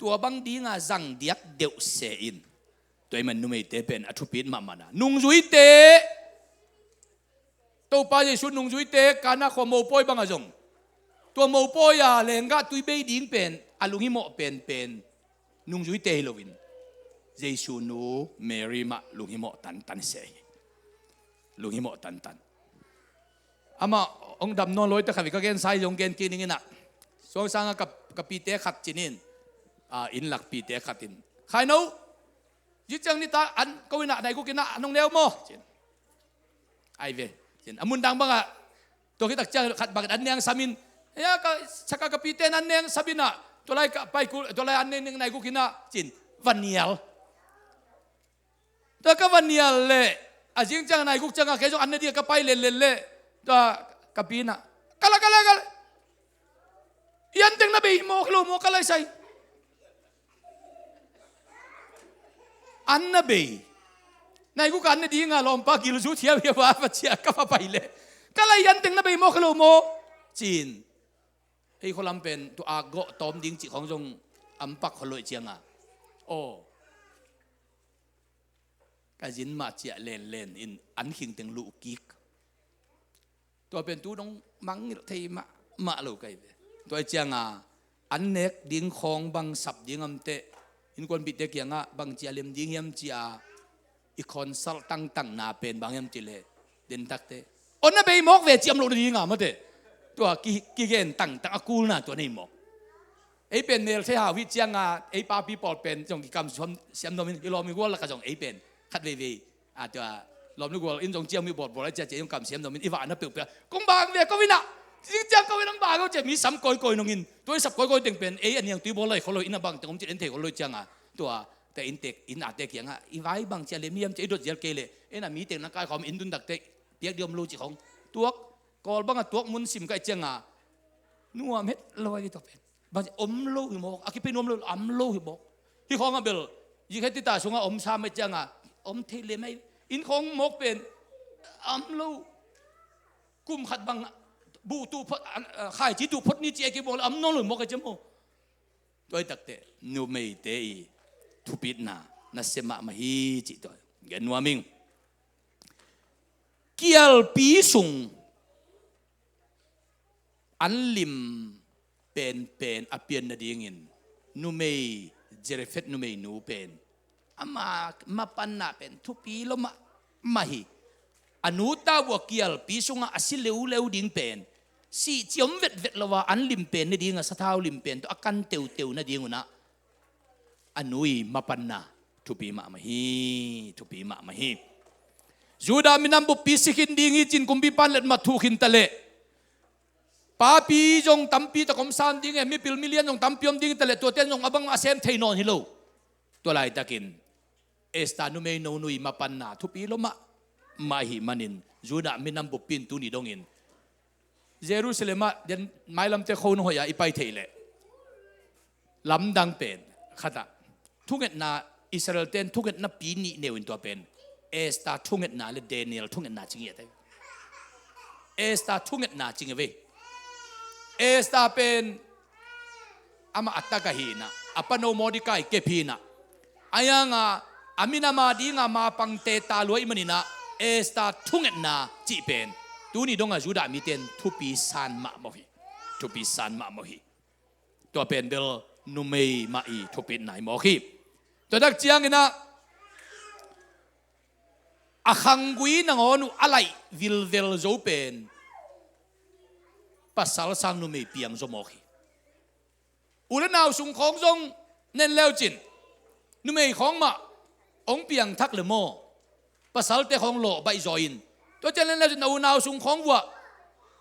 tua bang dinga zang diak deuh se in. Tua ih man numeite pen a thupit mahmahna nungzuite, Topa Jesu nungzuite Kana khua mopawi banga zong tua mopawi a lenggah tui bei ding pen a lunghimawh penpen nungzuite hi loin Jesu nu Mary mah lunghimawh tantan se hi. Lunghimawh tantan. Amah hong dam nawn lawite khat vei ka gen sai zong gen kik ning inah. Suangsanga ka, ka pite khat cinin, a, inn lak pite khat in, "Khaino, ziciang nita an ko inah naiguk inah an hong neu maw?" cin. Ai ve. Cin a mundang bangah tua khitak ciang khat bangin an neng samin, ya ka saka ka pite in an neng saminah tua lai ka pai kul, tua lai an neng naiguk inah cin va nial. Tua ka va nial leh a zing ciang naiguk ciangah kei zong an ne dingah ka pai lenlen leh tua ka pi inah, "Kala, kala, kala. I an teng na bei mawk lo maw, ka lai sai?" An na bei. Naiguk an na dinga lawmpa gilzu thiauhiau a va ciah ka va pai leh, "Ka lai, an teng na bei mawk lo maw?" cin. Ei khualam pen tua akgawh tawm ding cih khawng zong ampak khualoih cianga, aw, ka zin mah ciah lenlen in an khingteng luh kik. Tua pen tu dong mangngilh thei mahmah lo ka hi ve. Tua ih cianga an nek ding khawng bang sap ding amteh innkuanpihte kiangah bang cia lem ding hiam cia i consult tangtangna pen bang hiam cileh dentakte, "On na bei mawk ve," ci om loh nadinga mate. Tua ki, kigen tangtang a kulna tua nei mawk. Ei pen mel thei hau hi cianga ei papi pawl pen zong kikam siam nuamin i lawm i gual lakah zong ei pen khat veivei a tua lawm le gual in zong ciang mi bawlbawl a ciacia zong kamsiam zongin i vahna peuhpeuh kong bang ve ko inah, zing ciang ko inah bang ko cia mi sam kawikawi nongin tua i sap kawikawi teng pen ei a niangtui bawl lai kholo inah bang teng om cin en thei kholo cianga tua te inntek in ate kiangah i vai bang cia le miam cia i dot zial kei le ena mi teng na kaikhawm in dun takte piak di om lo ci khong tuak kawl bangah tuak mun sim kai cianga nuam het lo a i tua pen. Bang om lo hi mawk, a kipe nuam lo, om lo hi mawk. Hi khawng a bel, yi khe tita sungah om sa mai cianga om thei le mai. Inn khawng mawk pen om lo. Kum khat bang buh tuh phot, khaici tuh phot ni ci a kibawk le om nawn lo hi mawk a ci maw. Tua i takte numeite i thupitna nasia mahmah hi cih tua gen nuam ing. Kialpi sung an lim penpen a pian nadingin numei Zarephath numeinu pen ama mapanna pen thupi lo mahmah hi. A nu tau uh a kialpi sungah a si leuleu ding pen sih ciom vetvet lo a an lim pen nadinga sathau lim pen tawh a kan teuteu nading unah a nu ii mapanna thupi mahmah hi, thupi mahmah hi. Judah minam buppi si khin ding hi ci-in kumpipa'n letmat thuh khin ta leh, papi zong tampi tak om sam ding e, mipil milian zong tampi om ding hi ta leh, tuate in zong a bangmah a sem thei nawn hi lo. Tua laitakin Esther numeino nu ii mapanna thupi lua mahmah ahih manin Judah minam buppi in tuni dongin Jerusalem ah den mailamte khawng hoih a i pai theih leh, lamdang pen khat ah thungetna, Israel-te'n thungetna pi nih neu in tua pen Esther thungetna le Daniel thungetna ci ngiat hi. Esther thungetna ci ngiat hi. Esther pen amah a tak ahi in ah, a pano Mordecai kep hi in ah, a yang a, a minam a ding a mapangte ta lua ahih manin ah, Esther thungetna cih pen tuni dong a Judah mite'n thupi san mahmah hi. Thupi san mahmah hi. Tua pen bel numei mah ii thupitna hi mawk hi. Tua tak ciangin ah, a khanggui nangawn uh a laih vilvel zo pen pasal sang numei piang zaw mawk hi. U le nau sung khawng zong nen leu cin, numei khawng mah hong piangthak leh maw, pasalte khawng lawh baih zaw in. Tua ciang nen leu cin, na unau sung khawng vuah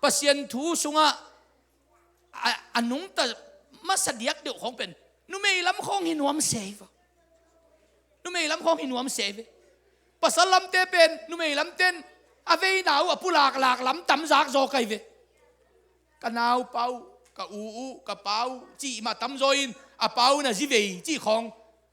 Pasian thu sungah a, a nungta masa diak deuh khawng pen numei lam khawng hi nuam se hi va. Numei lam khawng hi nuam se hi ve. Pasal lamte pen numei lamte'n a veina uh a pulaklak lam tam zak zaw ka hi ve. Ka naupau, ka u uh, ka pa uh cih mah tam zaw in, a pa uh na zi vei cih khawng,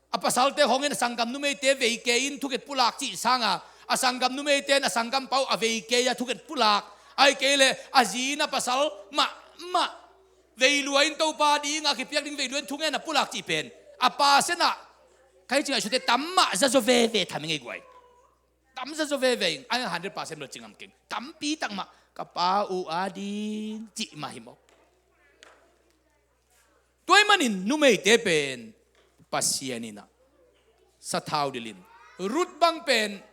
a pasalte khawng in a sanggam numeite vei kei in thukhen pulak cih sang a, a sanggam numeite'n a sanggam pa uh a vei kei a thukhen pulak. Ahih kei leh a zi in a pasal mahmah vei lua in, Topa ding a kipiak ding vei lua in thungen a pulak cih pen a percent ah, ka hih ciang a sute tam mah za zaw veve tham i ngei guai. Tam za zaw veve ing, a hundred percent lo ci ngam keng. Tampi tak mah ka pa uh a ding cih mah hi mawk. Tua ahih manin numeite pen Pasian in ah sathau dilh in, Ruth bang pen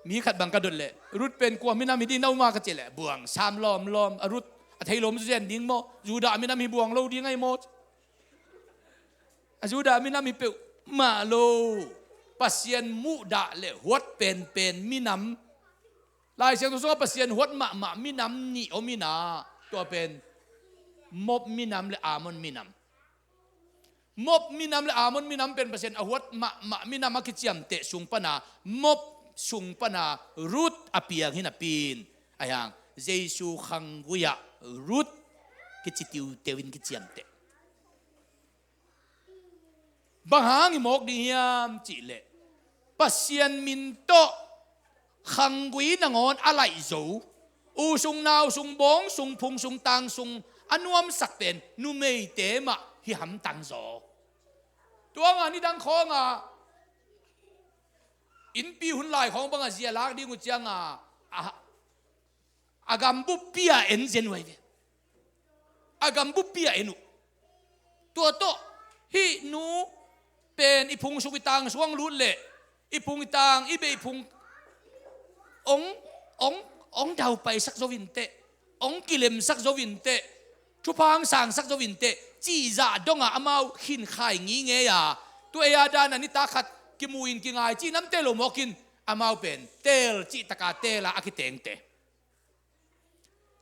mi khat bang ka dot leh, Ruth pen kua minam hi ding na um a ka cih leh, buang sam lawmlawm, a Ruth a thei lo om zen ding maw, Judah minam hi buang lo ding ahi maw. A Judah minam hi peuhmah lo. Pasian muhdah le huat penpen minam. Lai Siangtho sungah Pasian huat mahmah minam nih om in ah, tua pen Moab minam le Ammon minam. Moab minam le Ammon minam pen Pasian a huat mahmah minam a kiciamteh sung pan a, Moab sung pan a Ruth a piang hi napi in, ahi hang Jesu khanggui ah Ruth kici tiuteu in kiciamteh. Bang hang hi mawk ding hiam cih leh, Pasian min tawh khanggui nangawn a laih zo, u sung nau sung bawng sung phung sung tang sung a nuamsak pen numeite mah hi hamtang zaw. Tua nga nidang khawng a innpi hun lai khawng bang a zi a lak ding uh ciang a, a, a gam buppi a en zen uh ahi ve. A gam buppi a en uh. Tua tawh hih nu pen i phung sung i tang sung hong lut leh, i phung i tang i beih phung hong, hong, hong daupaisak zo inteh, hong kilemsak zo inteh, thupha hong sangsak zo inteh cih zah dong a amau khinkhai ngingei a, tua ei a dan a nitak khat kimu in kingai cih namte lo mawk in, amau pen teel cih tak a teel a a kitengte.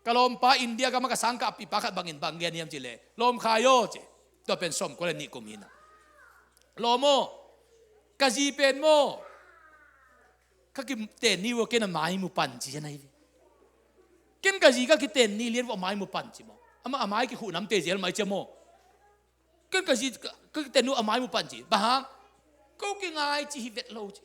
Ka lawmpa India gam ah ka sangkahpipa khat bangin bang gen hiam cih leh, lawm Khai aw ci. Tua pen sawmkua le nih kum hi in ah, lawm aw, ka zi pen maw, ka kiten ni uh a ken a mai mu pan ci hi a, hi ve. Ken ka zi ka kiten ni lian uh a mai mu pan ci maw. Amah a mai kikhuh namte zel mai ci a maw. Ken ka zi ka, ka kiten uh a mai mu pan ci. Bang hang? Ko kingai ci hi vet lo ci.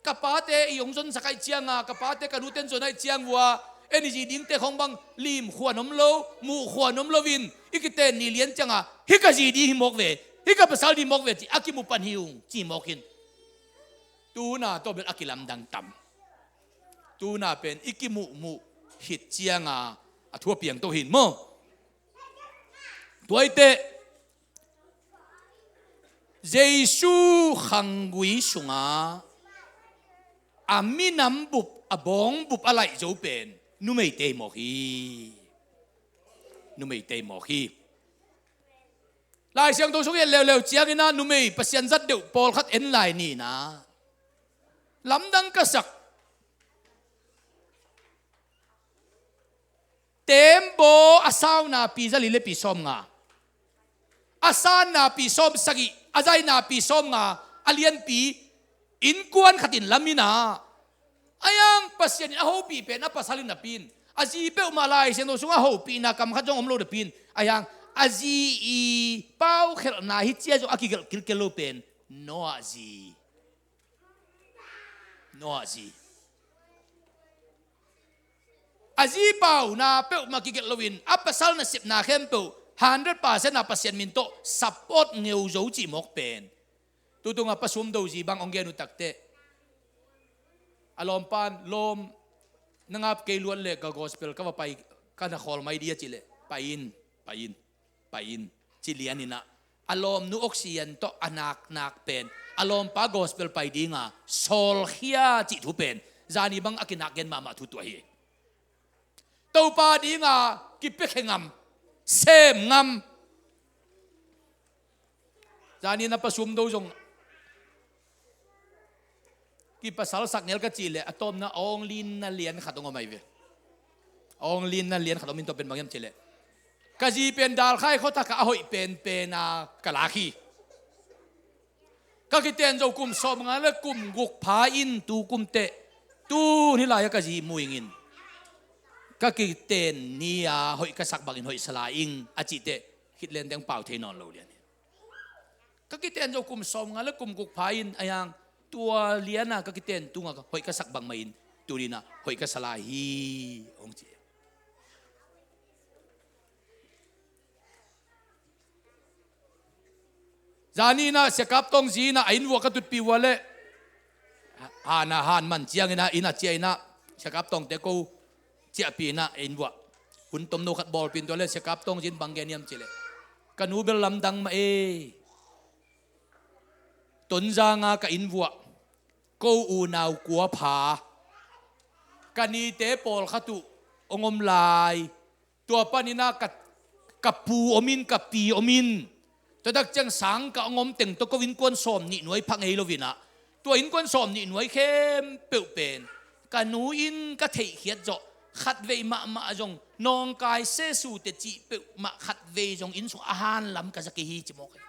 Ka pate i hong zonsak ahih ciang a, ka pate ka nute in zon ahih ciang uh a, en i zi dingte khawng bang lim khuan om lo, muh khuan om lo in, i kiten ni lian ciang a, hih ka zi ding hi mawk ve, hih ka pasal ding mawk ve ci a kimu pan hi ung ci mawk in. Tu-in a tua bel a kilamdang tam. Tu-in a pen i kimuhmuh khit ciang a, a thu a piang to hi in maw. Tua hi teh, Jesu khanggui sungah a minam bup, a bawng bup a laih zo pen numeite hi mawk hi. Numeite hi mawk hi. Lai Siangtho sung i et leuleu ciangin ah numei Pasian zat deuh pawlkhat en lai ni in ah, lamdang ka sak. Teembaw a sauna pi zali le pi sawmnga, a sanna pi sawmsagih, a zaina pi sawmnga, a lianpi innkuan khat in lam in ah, a hiang Pasian in a hopih pen a pasal in napi in, a zi peuhmah Lai Siangtho sungah hopihna kam khat zong om lo napi in, a hiang a zi i paukhelhna hi cia zong a kigelh kilkel lo pen Noah zi. Noah zi. A zi pauna peuhmah kigelh loin a pasal nasepna khempeuh hundred percent a Pasian min tawh support ngeu zo cih mawk pen. Tutunga Pa Sum Do zi bang hong gen uh takteh, a lawmpan lawm, na ngap kei luat leh ka gospel ka va pai, ka na khawl mai dih a cih leh, pai in, pai in, pai in, ci lian in ah, a lawmnu oxygen tawh a naknak pen a lawmpa gospel pai dinga sawlkhia cih thu pen zani bang a kinak gen mahmah thu tuah hi. Topa dinga kipiakhia ngam, sem ngam. Zani na Pa Sum Do zong kipasal sak ngel ka cih leh, a tawpna awng linna lian khat hong om ahi ve. Awng linna lian khat om in, tua pen bang hiam cih leh, ka zi pen Dalkhai khuathak ah a hoih penpen a ka lak hi. Ka kiten zo kum sawmnga le kum guk pha in tu kum teh, tu ni lai-ah ka zi muing in, ka kiten ni-a hoih ka sak bangin hoih sa lai ing a cih teh, khit lenteng pau thei nawn lo lian hi. Ka kiten zo kum sawmnga le kum guk pha in a hiang, tua liana ka kiten tungah hoih ka sak bang mah in, tu ni-in ah hoih ka sa lai hi, hong ci. Zani in ah Sia Kap Tawng zi in ah a inn vuah ka tutpih uh a leh, han a han man ciangin ah inn ah ciah in ah, Sia Kap Tawngte ko ciahpih in ah a inn vuah hun tomno khat bawlpih in, tua leh Sia Kap Tawng zi in bang gen hiam cih leh, ka nu bel lamdang mah ei. Tonzang a ka inn vuah ko unau kua pha, ka nite pawlkhat uh hong om lai. Tua panin ah ka, ka pu om in, ka pi om in. Tua tak ciang sang ka hong om teng tawh ko innkuan sawmnih nuai pha ngei lo in ah, tua innkuan sawmnih nuai khempeuh pen ka nu in ka theihkhiat zawh, khatvei mahmah zong nawngkai sesu teh cih peuhmah khatvei zong inn sung a han lam ka za kei hi, ci mawk hi.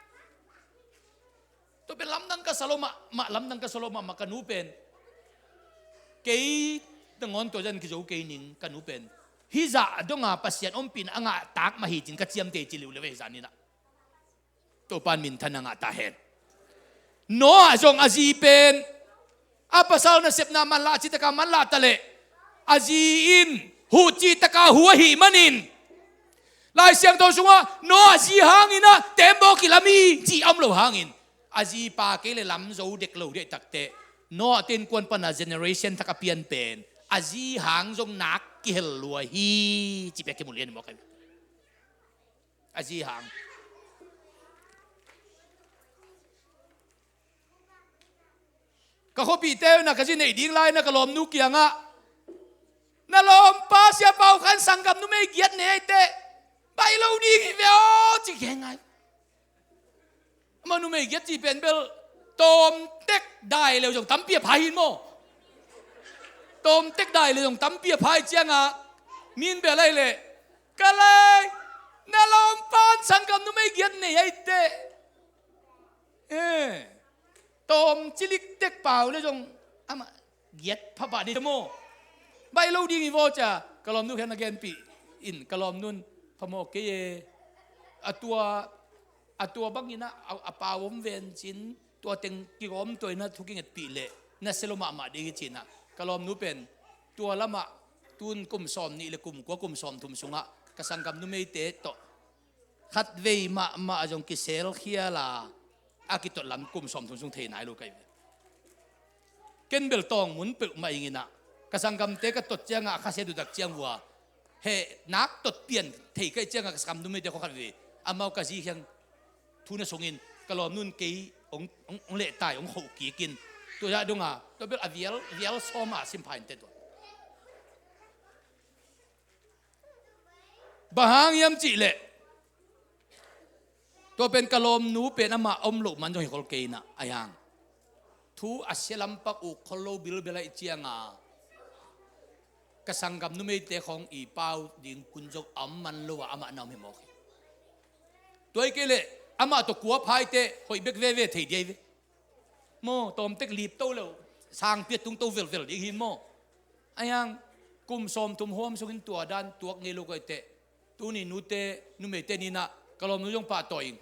Tua pen lamdang ka sa lo mahmah, lamdang ka sa lo mahmah. Ka nu pen, kei nangawn tua zan kizo kei ning, ka nu pen hih zah donga Pasian ompihna a ngah tak mah hi ci-in ka ciamteh ci liuliau ve zan in ah. Topa'n minthanna ngah ta hen. Noah zong a zi pen a pasal nasepna manlah cih taka manlah ta leh, a zi in huh cih taka huh ahih manin, Lai Siangtho sungah Noah zi hangin ah teembaw kilam hi cih a om lo hangin, a zi pa kei leh lam zo dek lo dih a, tak teh Noah te innkuan pana generation thak a pian pen a zi hang zong nak kihel lua hi, cih pen kimu lian mawk hi. A zi hang. Ka khuapihte uh in ah ka zi neih ding lai-in ah ka lawmnu kiangah, na lawmpa Sia Pau Khan sanggam numei giat nei ahih teh, baih lo ding hi ve aw, ci khia ngai. Amah numei giat cih pen bel tawmtek dai leu zong tampi a pha hi maw. Tawmtek dai leu zong tampi a pha hi ciangah, min bel ahih leh, ka lai, na lawmpan sanggam numei giat nei ahih teh, eh, tawm cilik tek pau leh zong amah giat pha pah ding maw. Baih lo ding hi vaw cia, ka lawmnu khen a genpih in, ka lawmnu in, phamawh kei e, a tua, a tua bangin ah a, a pau om ven cin, tua teng kigawm tua in ah thu kingetpih leh na sia lo mahmah ding hi, ci-in ah ka lawmnu pen tua lamah tun kum sawmnih le kum kua, kum sawmthum sungah ka sanggam numeite tawh khatvei mahmah zong kiselkhial a, a kitot lam kum sawmthum sung thei nai lo ka hi ve. Ken bel tawng mun peuhmah ing in ah, ka sanggamte ka tot ciangah a khasiat uh tak ciang uh a, heh nak tot pian thei ka hih ciangah ka sanggam numeite khua khat ve, amau ka zi khiang thu na sungin ka lawmnu in kei hong, hong, hong lehtai, hong khoh kik in, tua zah donga tua bel a vial, vial sawma sim pha in teh tua. Bang hang hiam cih leh, Tua pen ka lawmnu pen amah om loh man zong hi khol kei inah a hiang. Thu a sia lampak uk khol lo bilbel ahih cianga ka sanggam numeite khawng i pau ding kun zong a om man lo a amah na om hi mawk hi. Tua hi kei leh amah tawh kuap haite hoih bek veve thei diai ve. Maw, tawmtek lipto lo, sangpi a tungto velvel ding hi maw. A hiang, kum sawmthum huam sungin tua dan tuak ngei lo koi teh. Tuni nute, numeite ninah ka lawmnu zong pahtawi ing.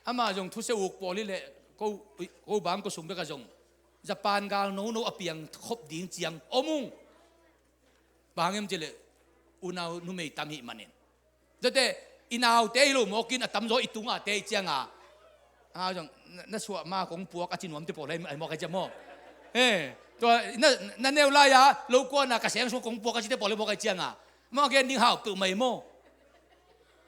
Amah zong thusia uk pawl hi leh ko, ko bang ko sung bek a zong Japan gal nono a piang khop ding ciang om ung. Bang hang hiam cih leh unau numei tam hih manin. Tua teh i naute hi lo mawkin a tamzaw i tungate i cianga. A zong na, na suah ma kong puak a ci nuamte pawl hi mawk a cia maw. He, tua na, na neu lai-a lo kuana ka seng sung kong puak a cite pawl hi mawk a cianga. Maw gen ding hau peuhmah hi maw.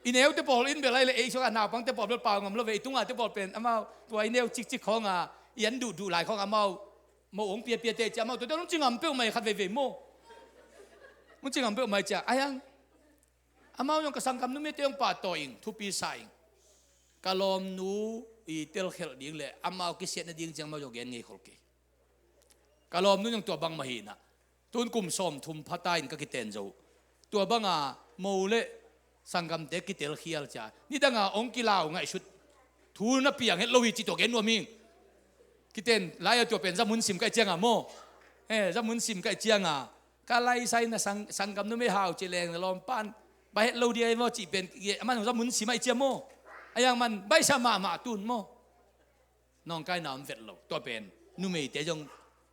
I neute pawl in bel lai le ei suak a naupangte pawl bel pau ngam lo ve, i tungate pawl pen amau tua i neu cikcik khawnga i an duhduh lai khawng amau mo ong piapiate cia amau tuate hong ci ngam peuhmah hi khat veivei maw. Hong ci ngam peuhmah hi cia a hiang. Amau zong ka sanggam numeite hong pahtawi ing, thupi sa ing. Ka lawmnu i telkhelh ding le amau kisiatna ding ciang amau zong gen ngei khol kei. Ka lawmnu zong tua bang mah hi inah. Tun kum sawmthum phata in ka kiten zo. Tua banga mo le sanggamte kitelkhial cia nidanga hong kilau ngaihsut thu na piang het lo hi ci tua gen nuam hi. Kiten lai-a tua pen zamun sim ka hih cianga maw. He, zamun sim ka hih cianga ka laisai na sang, sanggam numei hau ci leng na lawmpan bai het lo dia maw cih pen aman zamun sim a hih cia maw. A hiang man baisa mahmah tun maw. Nawngkaina om vet lo. Tua pen numeite zong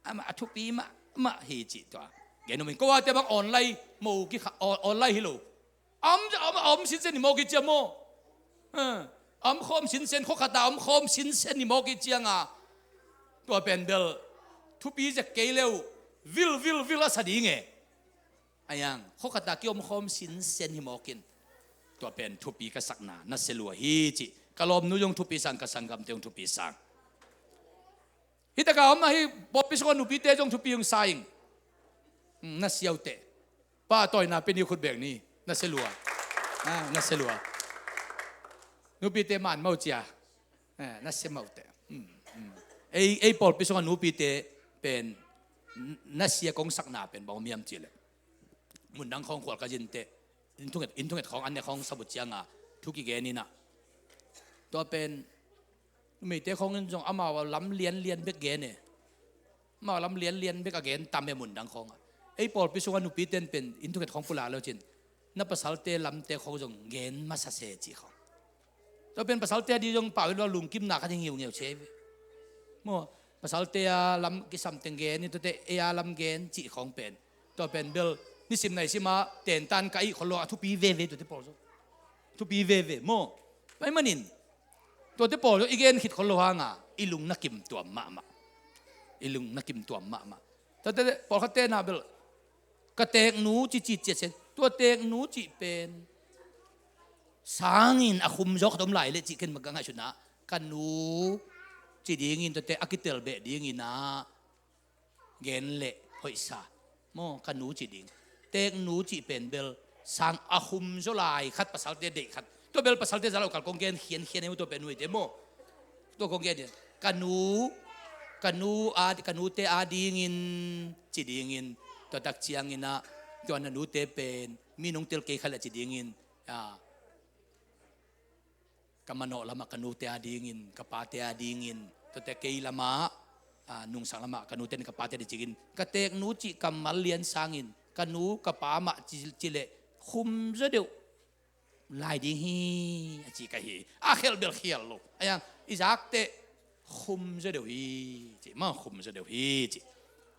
amah a thupi mahmah hi cih tua gen nuam ing. Ko ate bang online mo kikha online hi lo. Om, om, om sinsen hi mawk hi cia maw. Om khawm sinsen, khuakhata om khawm sinsen hi mawk hi cianga tua pen bel thupi zek kei leu vil vil vil a sa ding e. A hiang, khuakhata kiom khawm sinsen hi mawkin tua pen thupi ka sakna nasia lua hi cih. Ka lawmnu zong thupi sang, ka sanggamte zong thupi sang. Hi taka om ahi pawlpi sunga nupite zong thupi hong sa ing. Nasia uh teh. Pahtawina pia ni, khut beng ni. Nasia lua. Nasia lua. Nupite man mau cia. Nasia mau teh. Ei, ei pawlpi sunga nupite pen nasia kong sakna pen bang om hiam cih leh mundang khawng khual ka zin teh, inn thunget, inn thunget khawng an ne khawng sap uh cianga thu kigen inah. Tua pen numeite khawng in zong amau a lam lianlian bek gen e. Amau a lam lianlian bek a gen tam e mundang khawngah. Ei pawlpi sunga nupite in pen inn thunget khawng pulak lo cin na pasalte lamte khawng zong gen masa se cih khawng. Tua pen pasalte a di zong pau in lungkimna khat hi ngiungeu se ve. Maw, pasalte a lam kisam teng gen in tuate ei a lam gen cih khawng pen. Tua pen bel nisim naisim a tentan ka ih khol lo a thupi veve tuate pawl zong. Thupi veve maw. Pai manin tuate pawl zong i gen khit khol lo hanga i lung na kim tuam mahmah. I lung na kim tuam mahmah. Tuate pawlkhatte na bel ka teeknu ci ci ciat sen. Tua teeknu cih pen sangin a khum zaw khat om lai leh cih ken mah ka ngaihsutna ka nu ci dingin tuate a kitel beh dinginah gen leh hoihsa. Maw, ka nu ci ding. Teeknu cih pen bel sang a khum zaw lai khat pasalte deih khat. Tua bel pasalte za lo kal kong gen khiankhian e maw, tua pen nuite maw. Tua kong gen ding. Ka nu, ka nu a, ka nute a dingin ci dingin tua tak cianginah tua na nute pen mi nong tel kei khat leh ci dingin, a, ka manawh lamah ka nute a dingin, ka pate a dingin, tuate kei lamah, a, nungsang lamah ka nute ni ka pate di cikin ka teeknu cih kammal lian sangin ka nu ka pa mah ci, ci leh khum zaw deuh lai ding hi a ci ka hi. A khelh bel khial lo. A hiang i zak teh khum zaw deuh hi ci, ma khum zaw deuh hi ci.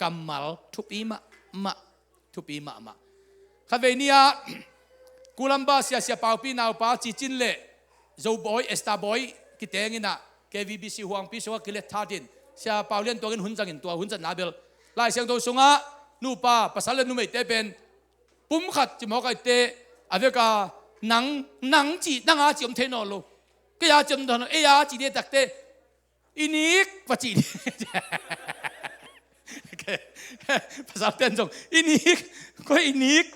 Kammal thupi mahmah, thupi mahmah. Khatvei ni-ah Kulamba sia, sia Paupi naupa Cicin le Zo Bawi, Esther Bawi kitenginah K V B C Huangpi sungah kilet thatin sia Pau Lian Tuangin hun zangin tua hun zatna bel Lai Siangtho sungah nupa pasal le numeite pen pum khat ci mawk a itte a veka nang, nang cih, nang a cih om thei nawn lo. Kei a cih om thei nawn lo, ei a cih dih takte i nik va cih dih. Pasal ten zong i nik, koi i nik.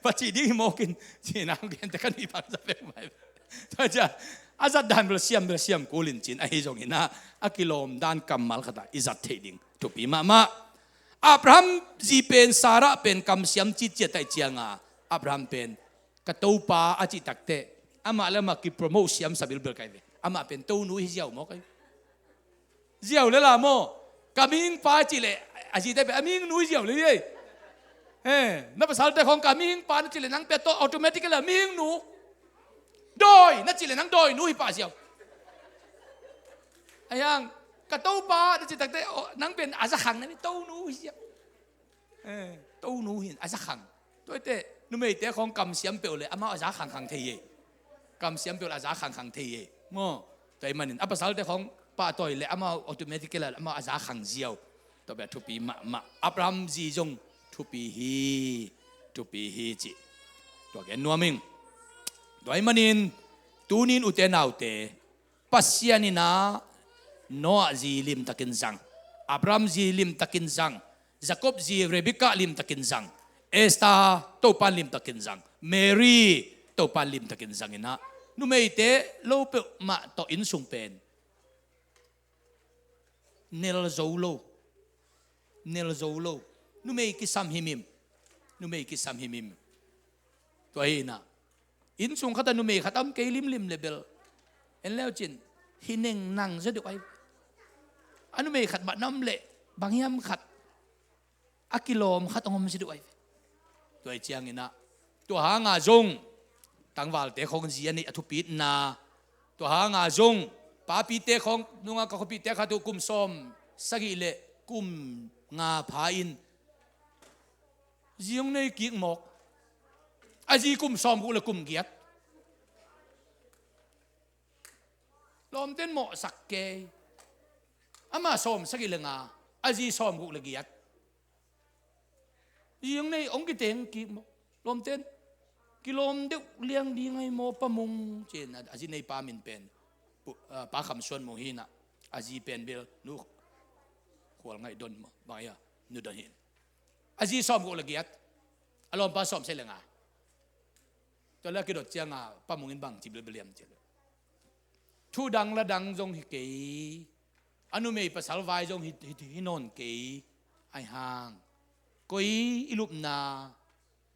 Pacih ding hi mawk in, ci-in a hong gente ka nuih bang sa pek mai. Tua ciang a zat dan bel siam, bel siam kul in ci-in, ahi zongin ah a kilawm dan kammal khat ah i zat theih ding thupi mahmah. Abraham zi pen, Sarah pen kamsiam citciat ahih ciangin, Abraham pen ka topa a cih takteh, amah le amah kipromote siam sa bilbil ka hi ve. Amah pen tonu hi ziau maw ka hi. Ziau le la maw. Ka mihing pa cih leh, a zite pen a mihing nu hi ziau le hi ei. Eh, na pasalte khawng ka mihing pa na cih leh nang pen tawh automatic le mihing nu. Dawi na cih leh nang dawi nu hi pah ziau. Ahi hang, ka topa na cih takteh, oh, nang pen a za khang na hi, tonu hi ziau. Eh, tonu hi in a za khang. Tua hi teh numeite khawng kamsiam peuh le amau a za khangkhang thei hi. Kamsiam peuh le a za khangkhang thei hi maw. Tua ahih manin a pasalte khawng pahtawi le amau automatic le amau a za khang ziau. Tua bel thupi mahmah. Abraham zi zong thupi hi. Thupi hi cih tua gen nuam ing. Tua ahih manin tuni in ute naute, Pasian in ah Noah zi limtakin zang, Abraham zi limtakin zang, Jacob zi Rebekah limtakin zang, Esther Topan limtakin zang, Mary Topan limtakin zang in ah, numeite lo peuhmah tawh innsung pen nel zo lo. Nel zo lo. Numei kisam himhim. Numei kisam himhim. Tua hi in ah, innsung khat ah numei khat a om kei limlim le bel, en leu cin, hi neng nang zaw deuh ahi. A numei khat mah na om leh bang hiam khat, a kilawm khat hong om zaw deuh ahi. Tua ahih ciangin ah, tua hang a zong tangvalte khawng zi a neih a thupitna, tua hang a zong papite khawng, nunga ka khuapihte khat uh kum sawm sagih le kum nga pha in zi hong nei kik mawk. A zi kum sawmguk le kum giat. Lawmten mawhsak kei. Amah sawm sagih le nga, a zi sawmguk le giat. Zi hong nei, hong kiteng kik mawk. Lawmten, kilawm deuh liang ding ahi maw Pa Mung, ci-in a zi neipa min pen Pu-, ah, Pa Kham Suan Mung hi in ah, a zi pen bel Nu Khual Ngaih Don maw, bang hi a, Nu Don hi in. A zi sawmguk le giat, a lawmpa sawm sagih le nga. Tua leh a kidot ciangin Pa Mung in bang ci bilbel hiam cih leh, thu dang la dang zong hi kei, a numei pasal vai zong hi, hi, hi nawn kei, ahi hang koi i lupna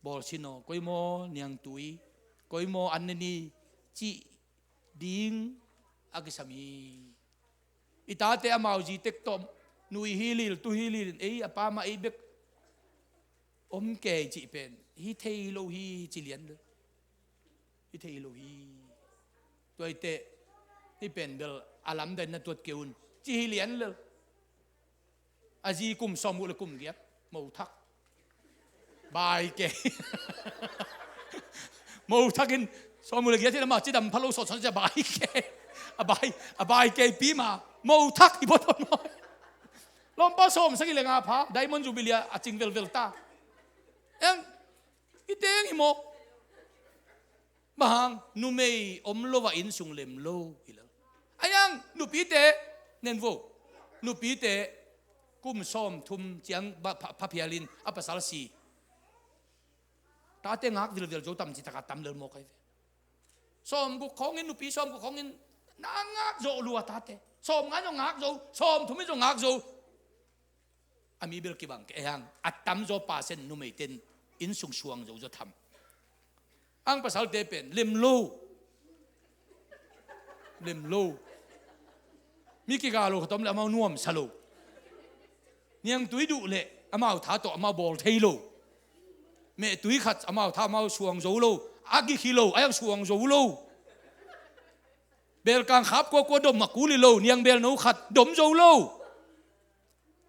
bawlsin aw, koi maw niangtui, koi maw an ne ni cih ding a kisam hi. I tate amau zi tek tawh, nu i hi lil, tu hi lil in, ei a pa mah ei bek om kei cih pen hi thei lo hi, ci lian lel. Hi thei lo hi. Tua hi teh, hih pen bel a lamdang in na tuat kei un, ci hi lian lel. A zi kum sawmguk le kum giat, mo thak. Bai kei. Mo thak in, sawmguk le giat hi leh amah cidam pha lo sawt sawt cia bai kei. A bai, a bai kei pi mah, mo thak hi bawt bawt maw. Lawmpa sawm sagih le nga pha, Diamond Jubilee a cing velvel ta. Eng, i teng hi maw. Bang hang, numei om lo a innsung lem lo hi lel. Ahi hang, nupite, nen vo. Nupite, kum sawmthum ciang ba, pha, pha phial in a pasal si. Tate ngak vilvel zo tam ci tak a tam lel mawk ahi ve. Sawmguk khawng in, nupi sawmguk khawng in, na ngak zo lua tate. Sawmnga in zong ngak zo, sawmthum in zong ngak zo. A mi bel kibang kei hang, a tamzaw percent numeite in innsung suang zozo tham. Ang pasalte pen lem lo. Lem lo. Mi kiga lo khat om leh amau nuamsa lo. Niangtui duh leh amau tha tawh amau bawl thei lo. Mehtui khat amau tha amau suang zo lo. A gik hi lo, a yang suang zo lo. Belkang khap kuakua dom a kul hi lo, niang belno khat dom zo lo.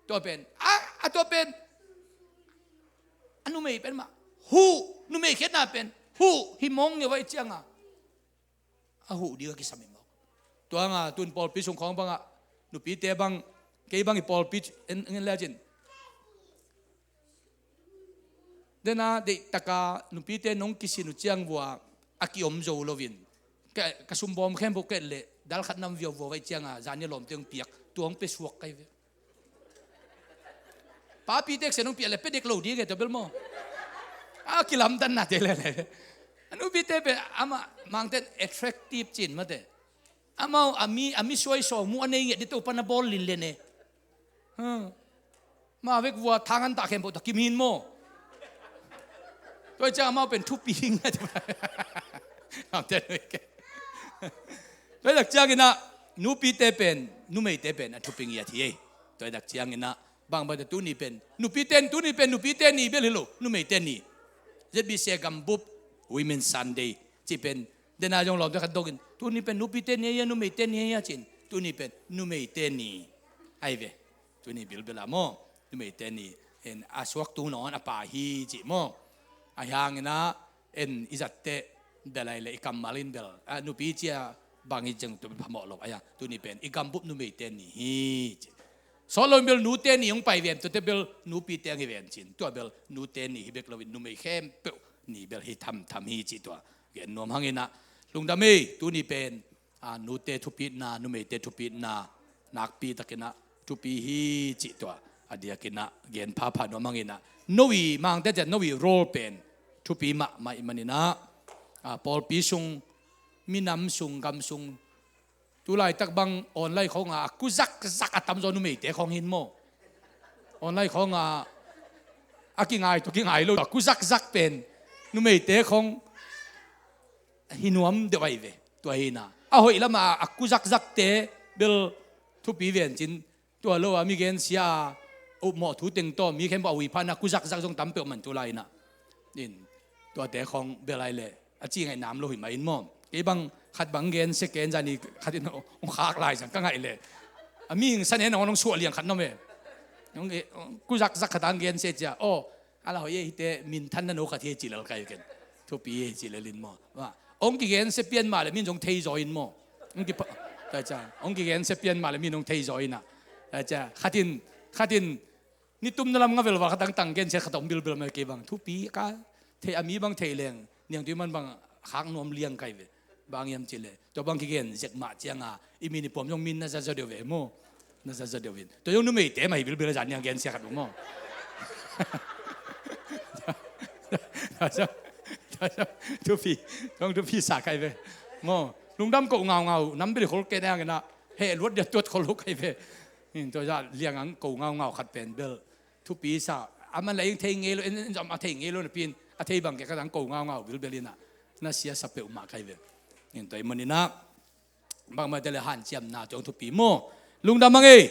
Tua pen, a, a tua pen, a numei pen mah huh, numei khiatna pen huh hi mawng nge vai cianga, a huh ding a kisam hi mawk. Tua nga tun pawlpi sung khawng bangah, nupite bang, kei bang i pawlpi en, en le cin. Dena deihtaka nupite nong kisin uh ciang vua a kiom zo loin, ka, ka sumbawm khempeuh ka et leh dal khat nam viau vua vai cianga zan nia lawmte hong piak, tua hong pia suak kai ve. Papi teksen hong piak leh pia dek lo ding e, tua bel maw. A kilamdanna te lele. A nupite pen amah mangten attractive cin mate. Amau a mi, a mi suai sawng mu a nei ngiat dih Topa na bawl linlen e. Hmm. Ma vek vua thangan tah khempeuh tah kim hin maw. Tua ciang amau pen thupi ding a ti. Amte nuike. Tua dak cianginah nupite pen numeite pen a thupi ngiat hi ei. Tua dak cianginah bang bang tuni pen nupite, tuni pen nupite ni bel hi lo, numeite ni. Z B C gambup Women Sunday ci pen dena zong lawmte khat dongin tuni pen nupite ni ahi a, numeite ni ahi a cin, tuni pen numeite ni ahi ve. Tuni bilbela maw, numeite ni. En a suaktu nawn a pa hi cih maw. A hianginah en i zatteh belai le i kammal in bel a nupi cia bang hi ciang tu phamawh lo ahi a. Tuni pen i gambup numeite ni hi cih. Sawt loin bel nute ni hong pai ven, tuate bel nupite ang hi ven cin. Tua bel nute ni hi bek loin numei khempeuh ni bel hi thamtham hi cih tua gen nuam hanginah lungdam ei. Tuni pen a nute thupitna, numeite thupitna nakpi takinah thupi hi cih tua a diakinah gen phapha nuam hanginah no i mangte ciat no i role pen thupi mahmah i maninah a pawlpi sung, minam sung, gam sung, tulaitak bang online khawnga a kuzakzak a tamzaw numeite khawng hin maw. Online khawnga a kingai tawh kingai lo a kuzakzak pen numeite khawng hi nuam deuh ahi ve. Tua hina a hoih lama a kuzakzakte bel thupi ven cin, tua lo a mi gensia a upmawh thu teng tawh mi khempeuh a hui phan a kuzakzak zong tam peuh man tu lai inah. In tuate khawng bel ai le a ci ngaih nam lo hi mah in maw. Kei bang khat bang gensia ken zani khat in hong khak lai zang ka ngaih le a mi hing san en hong suah liang khat nawm e. Kuzakzak khat ang gensia cia aw a la hoih e, hite minthanna no khat hi ci lel kai ken. Thupi hi ci lel in maw. Hong kigensia pian mah le min zong thei zaw in maw. Hong kipa, ta cia hong kigensia pian mah le min hong thei zaw inah. Ta cia khatin, khatin nitumna lam nga velval khat ang tang gensia khat hong bilbil mai kei bang thupi ka thei a mi bang thei leng niangtui man bang khak nuam liang kai ve. Bang hiam ci le tua bang kigen zek mah cianga i min i puam zong min na zazaw deuh ve maw. Na zazaw deuh in tua zong numeite mah hi bilbil a zan niang gensia khat uh maw. Thupi, zong thupi sa kai ve maw. Lungdam koh ngaungau nam bel i khol ke nianginah heh luat dia tuat khol lo kai ve. Tua zah liangang koh ngaungau khat pen bel thupi sa. A man la ing thei ngei lo, en zom a thei ngei lo napi in a thei bang ke khat ang koh ngaungau bilbil inah na siasa peuhmah kai ve. Tua i maninah bangmah te le hanciamna tuang thupi maw. Lungdam a ngei.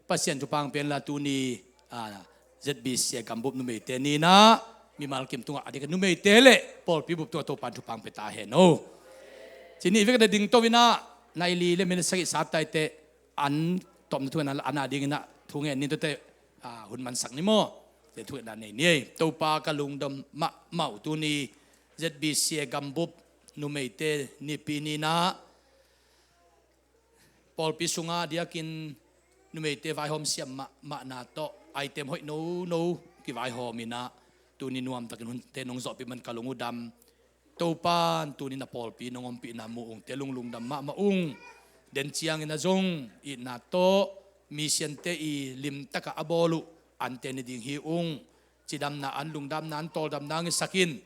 Pasian thupang pen la tuni Z B C a gambup numeite ninah mimal kim tungah a dik numeite le pawlpi bup tungah Topan thupang pia ta hen o. Cini vek na ding to inah nai li le minit sagih sap taite an tawpna thu ngen a, ana dinginah thu ngen ni tuate hun mansak ni maw. Te thu ngen a nei ni ei. Topa ka lungdam mahmah uh tuni Z B C a gambup numeite nipi ninah pawlpi sungah diakin numeite vaihawm siam mahmahna tawh item hoih nono kivaihawm inah tuni nuamtakin hunte nong zawhpih man ka lung uh dam. Topan tuni na pawlpi nong ompihna mu ungte lunglungdam mahmah ung. Den ciangin a zong itna tawh misiante i limtakah a bawl uh ante ni ding hi ung. Cidamna an, lungdamna an, tawldamna ang i sakin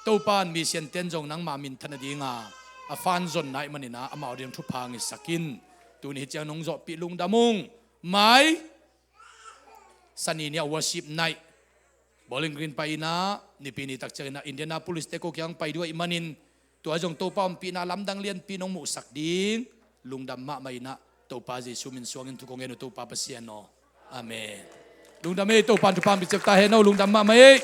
Topan misianten zong nangma minthan a dinga a fan zonna i manina amau ding thupha ang i sakin. Tuni hi ciang nong zawhpih lungdam ung. Mai Sani ni a worship night Bowling Green pai inah nipi ni takcianginah Indianapolis te ko kiang pai duai manin tua zong Topa ompihna lamdang lianpi nong muhsak ding lungdam mahmah inah Topa Jesu min suangin thu kong gen uh Topa Pasian aw. Amen. Lungdam ei, Topan thupha ang pia ciat ta hen o, lungdam mahmah ei.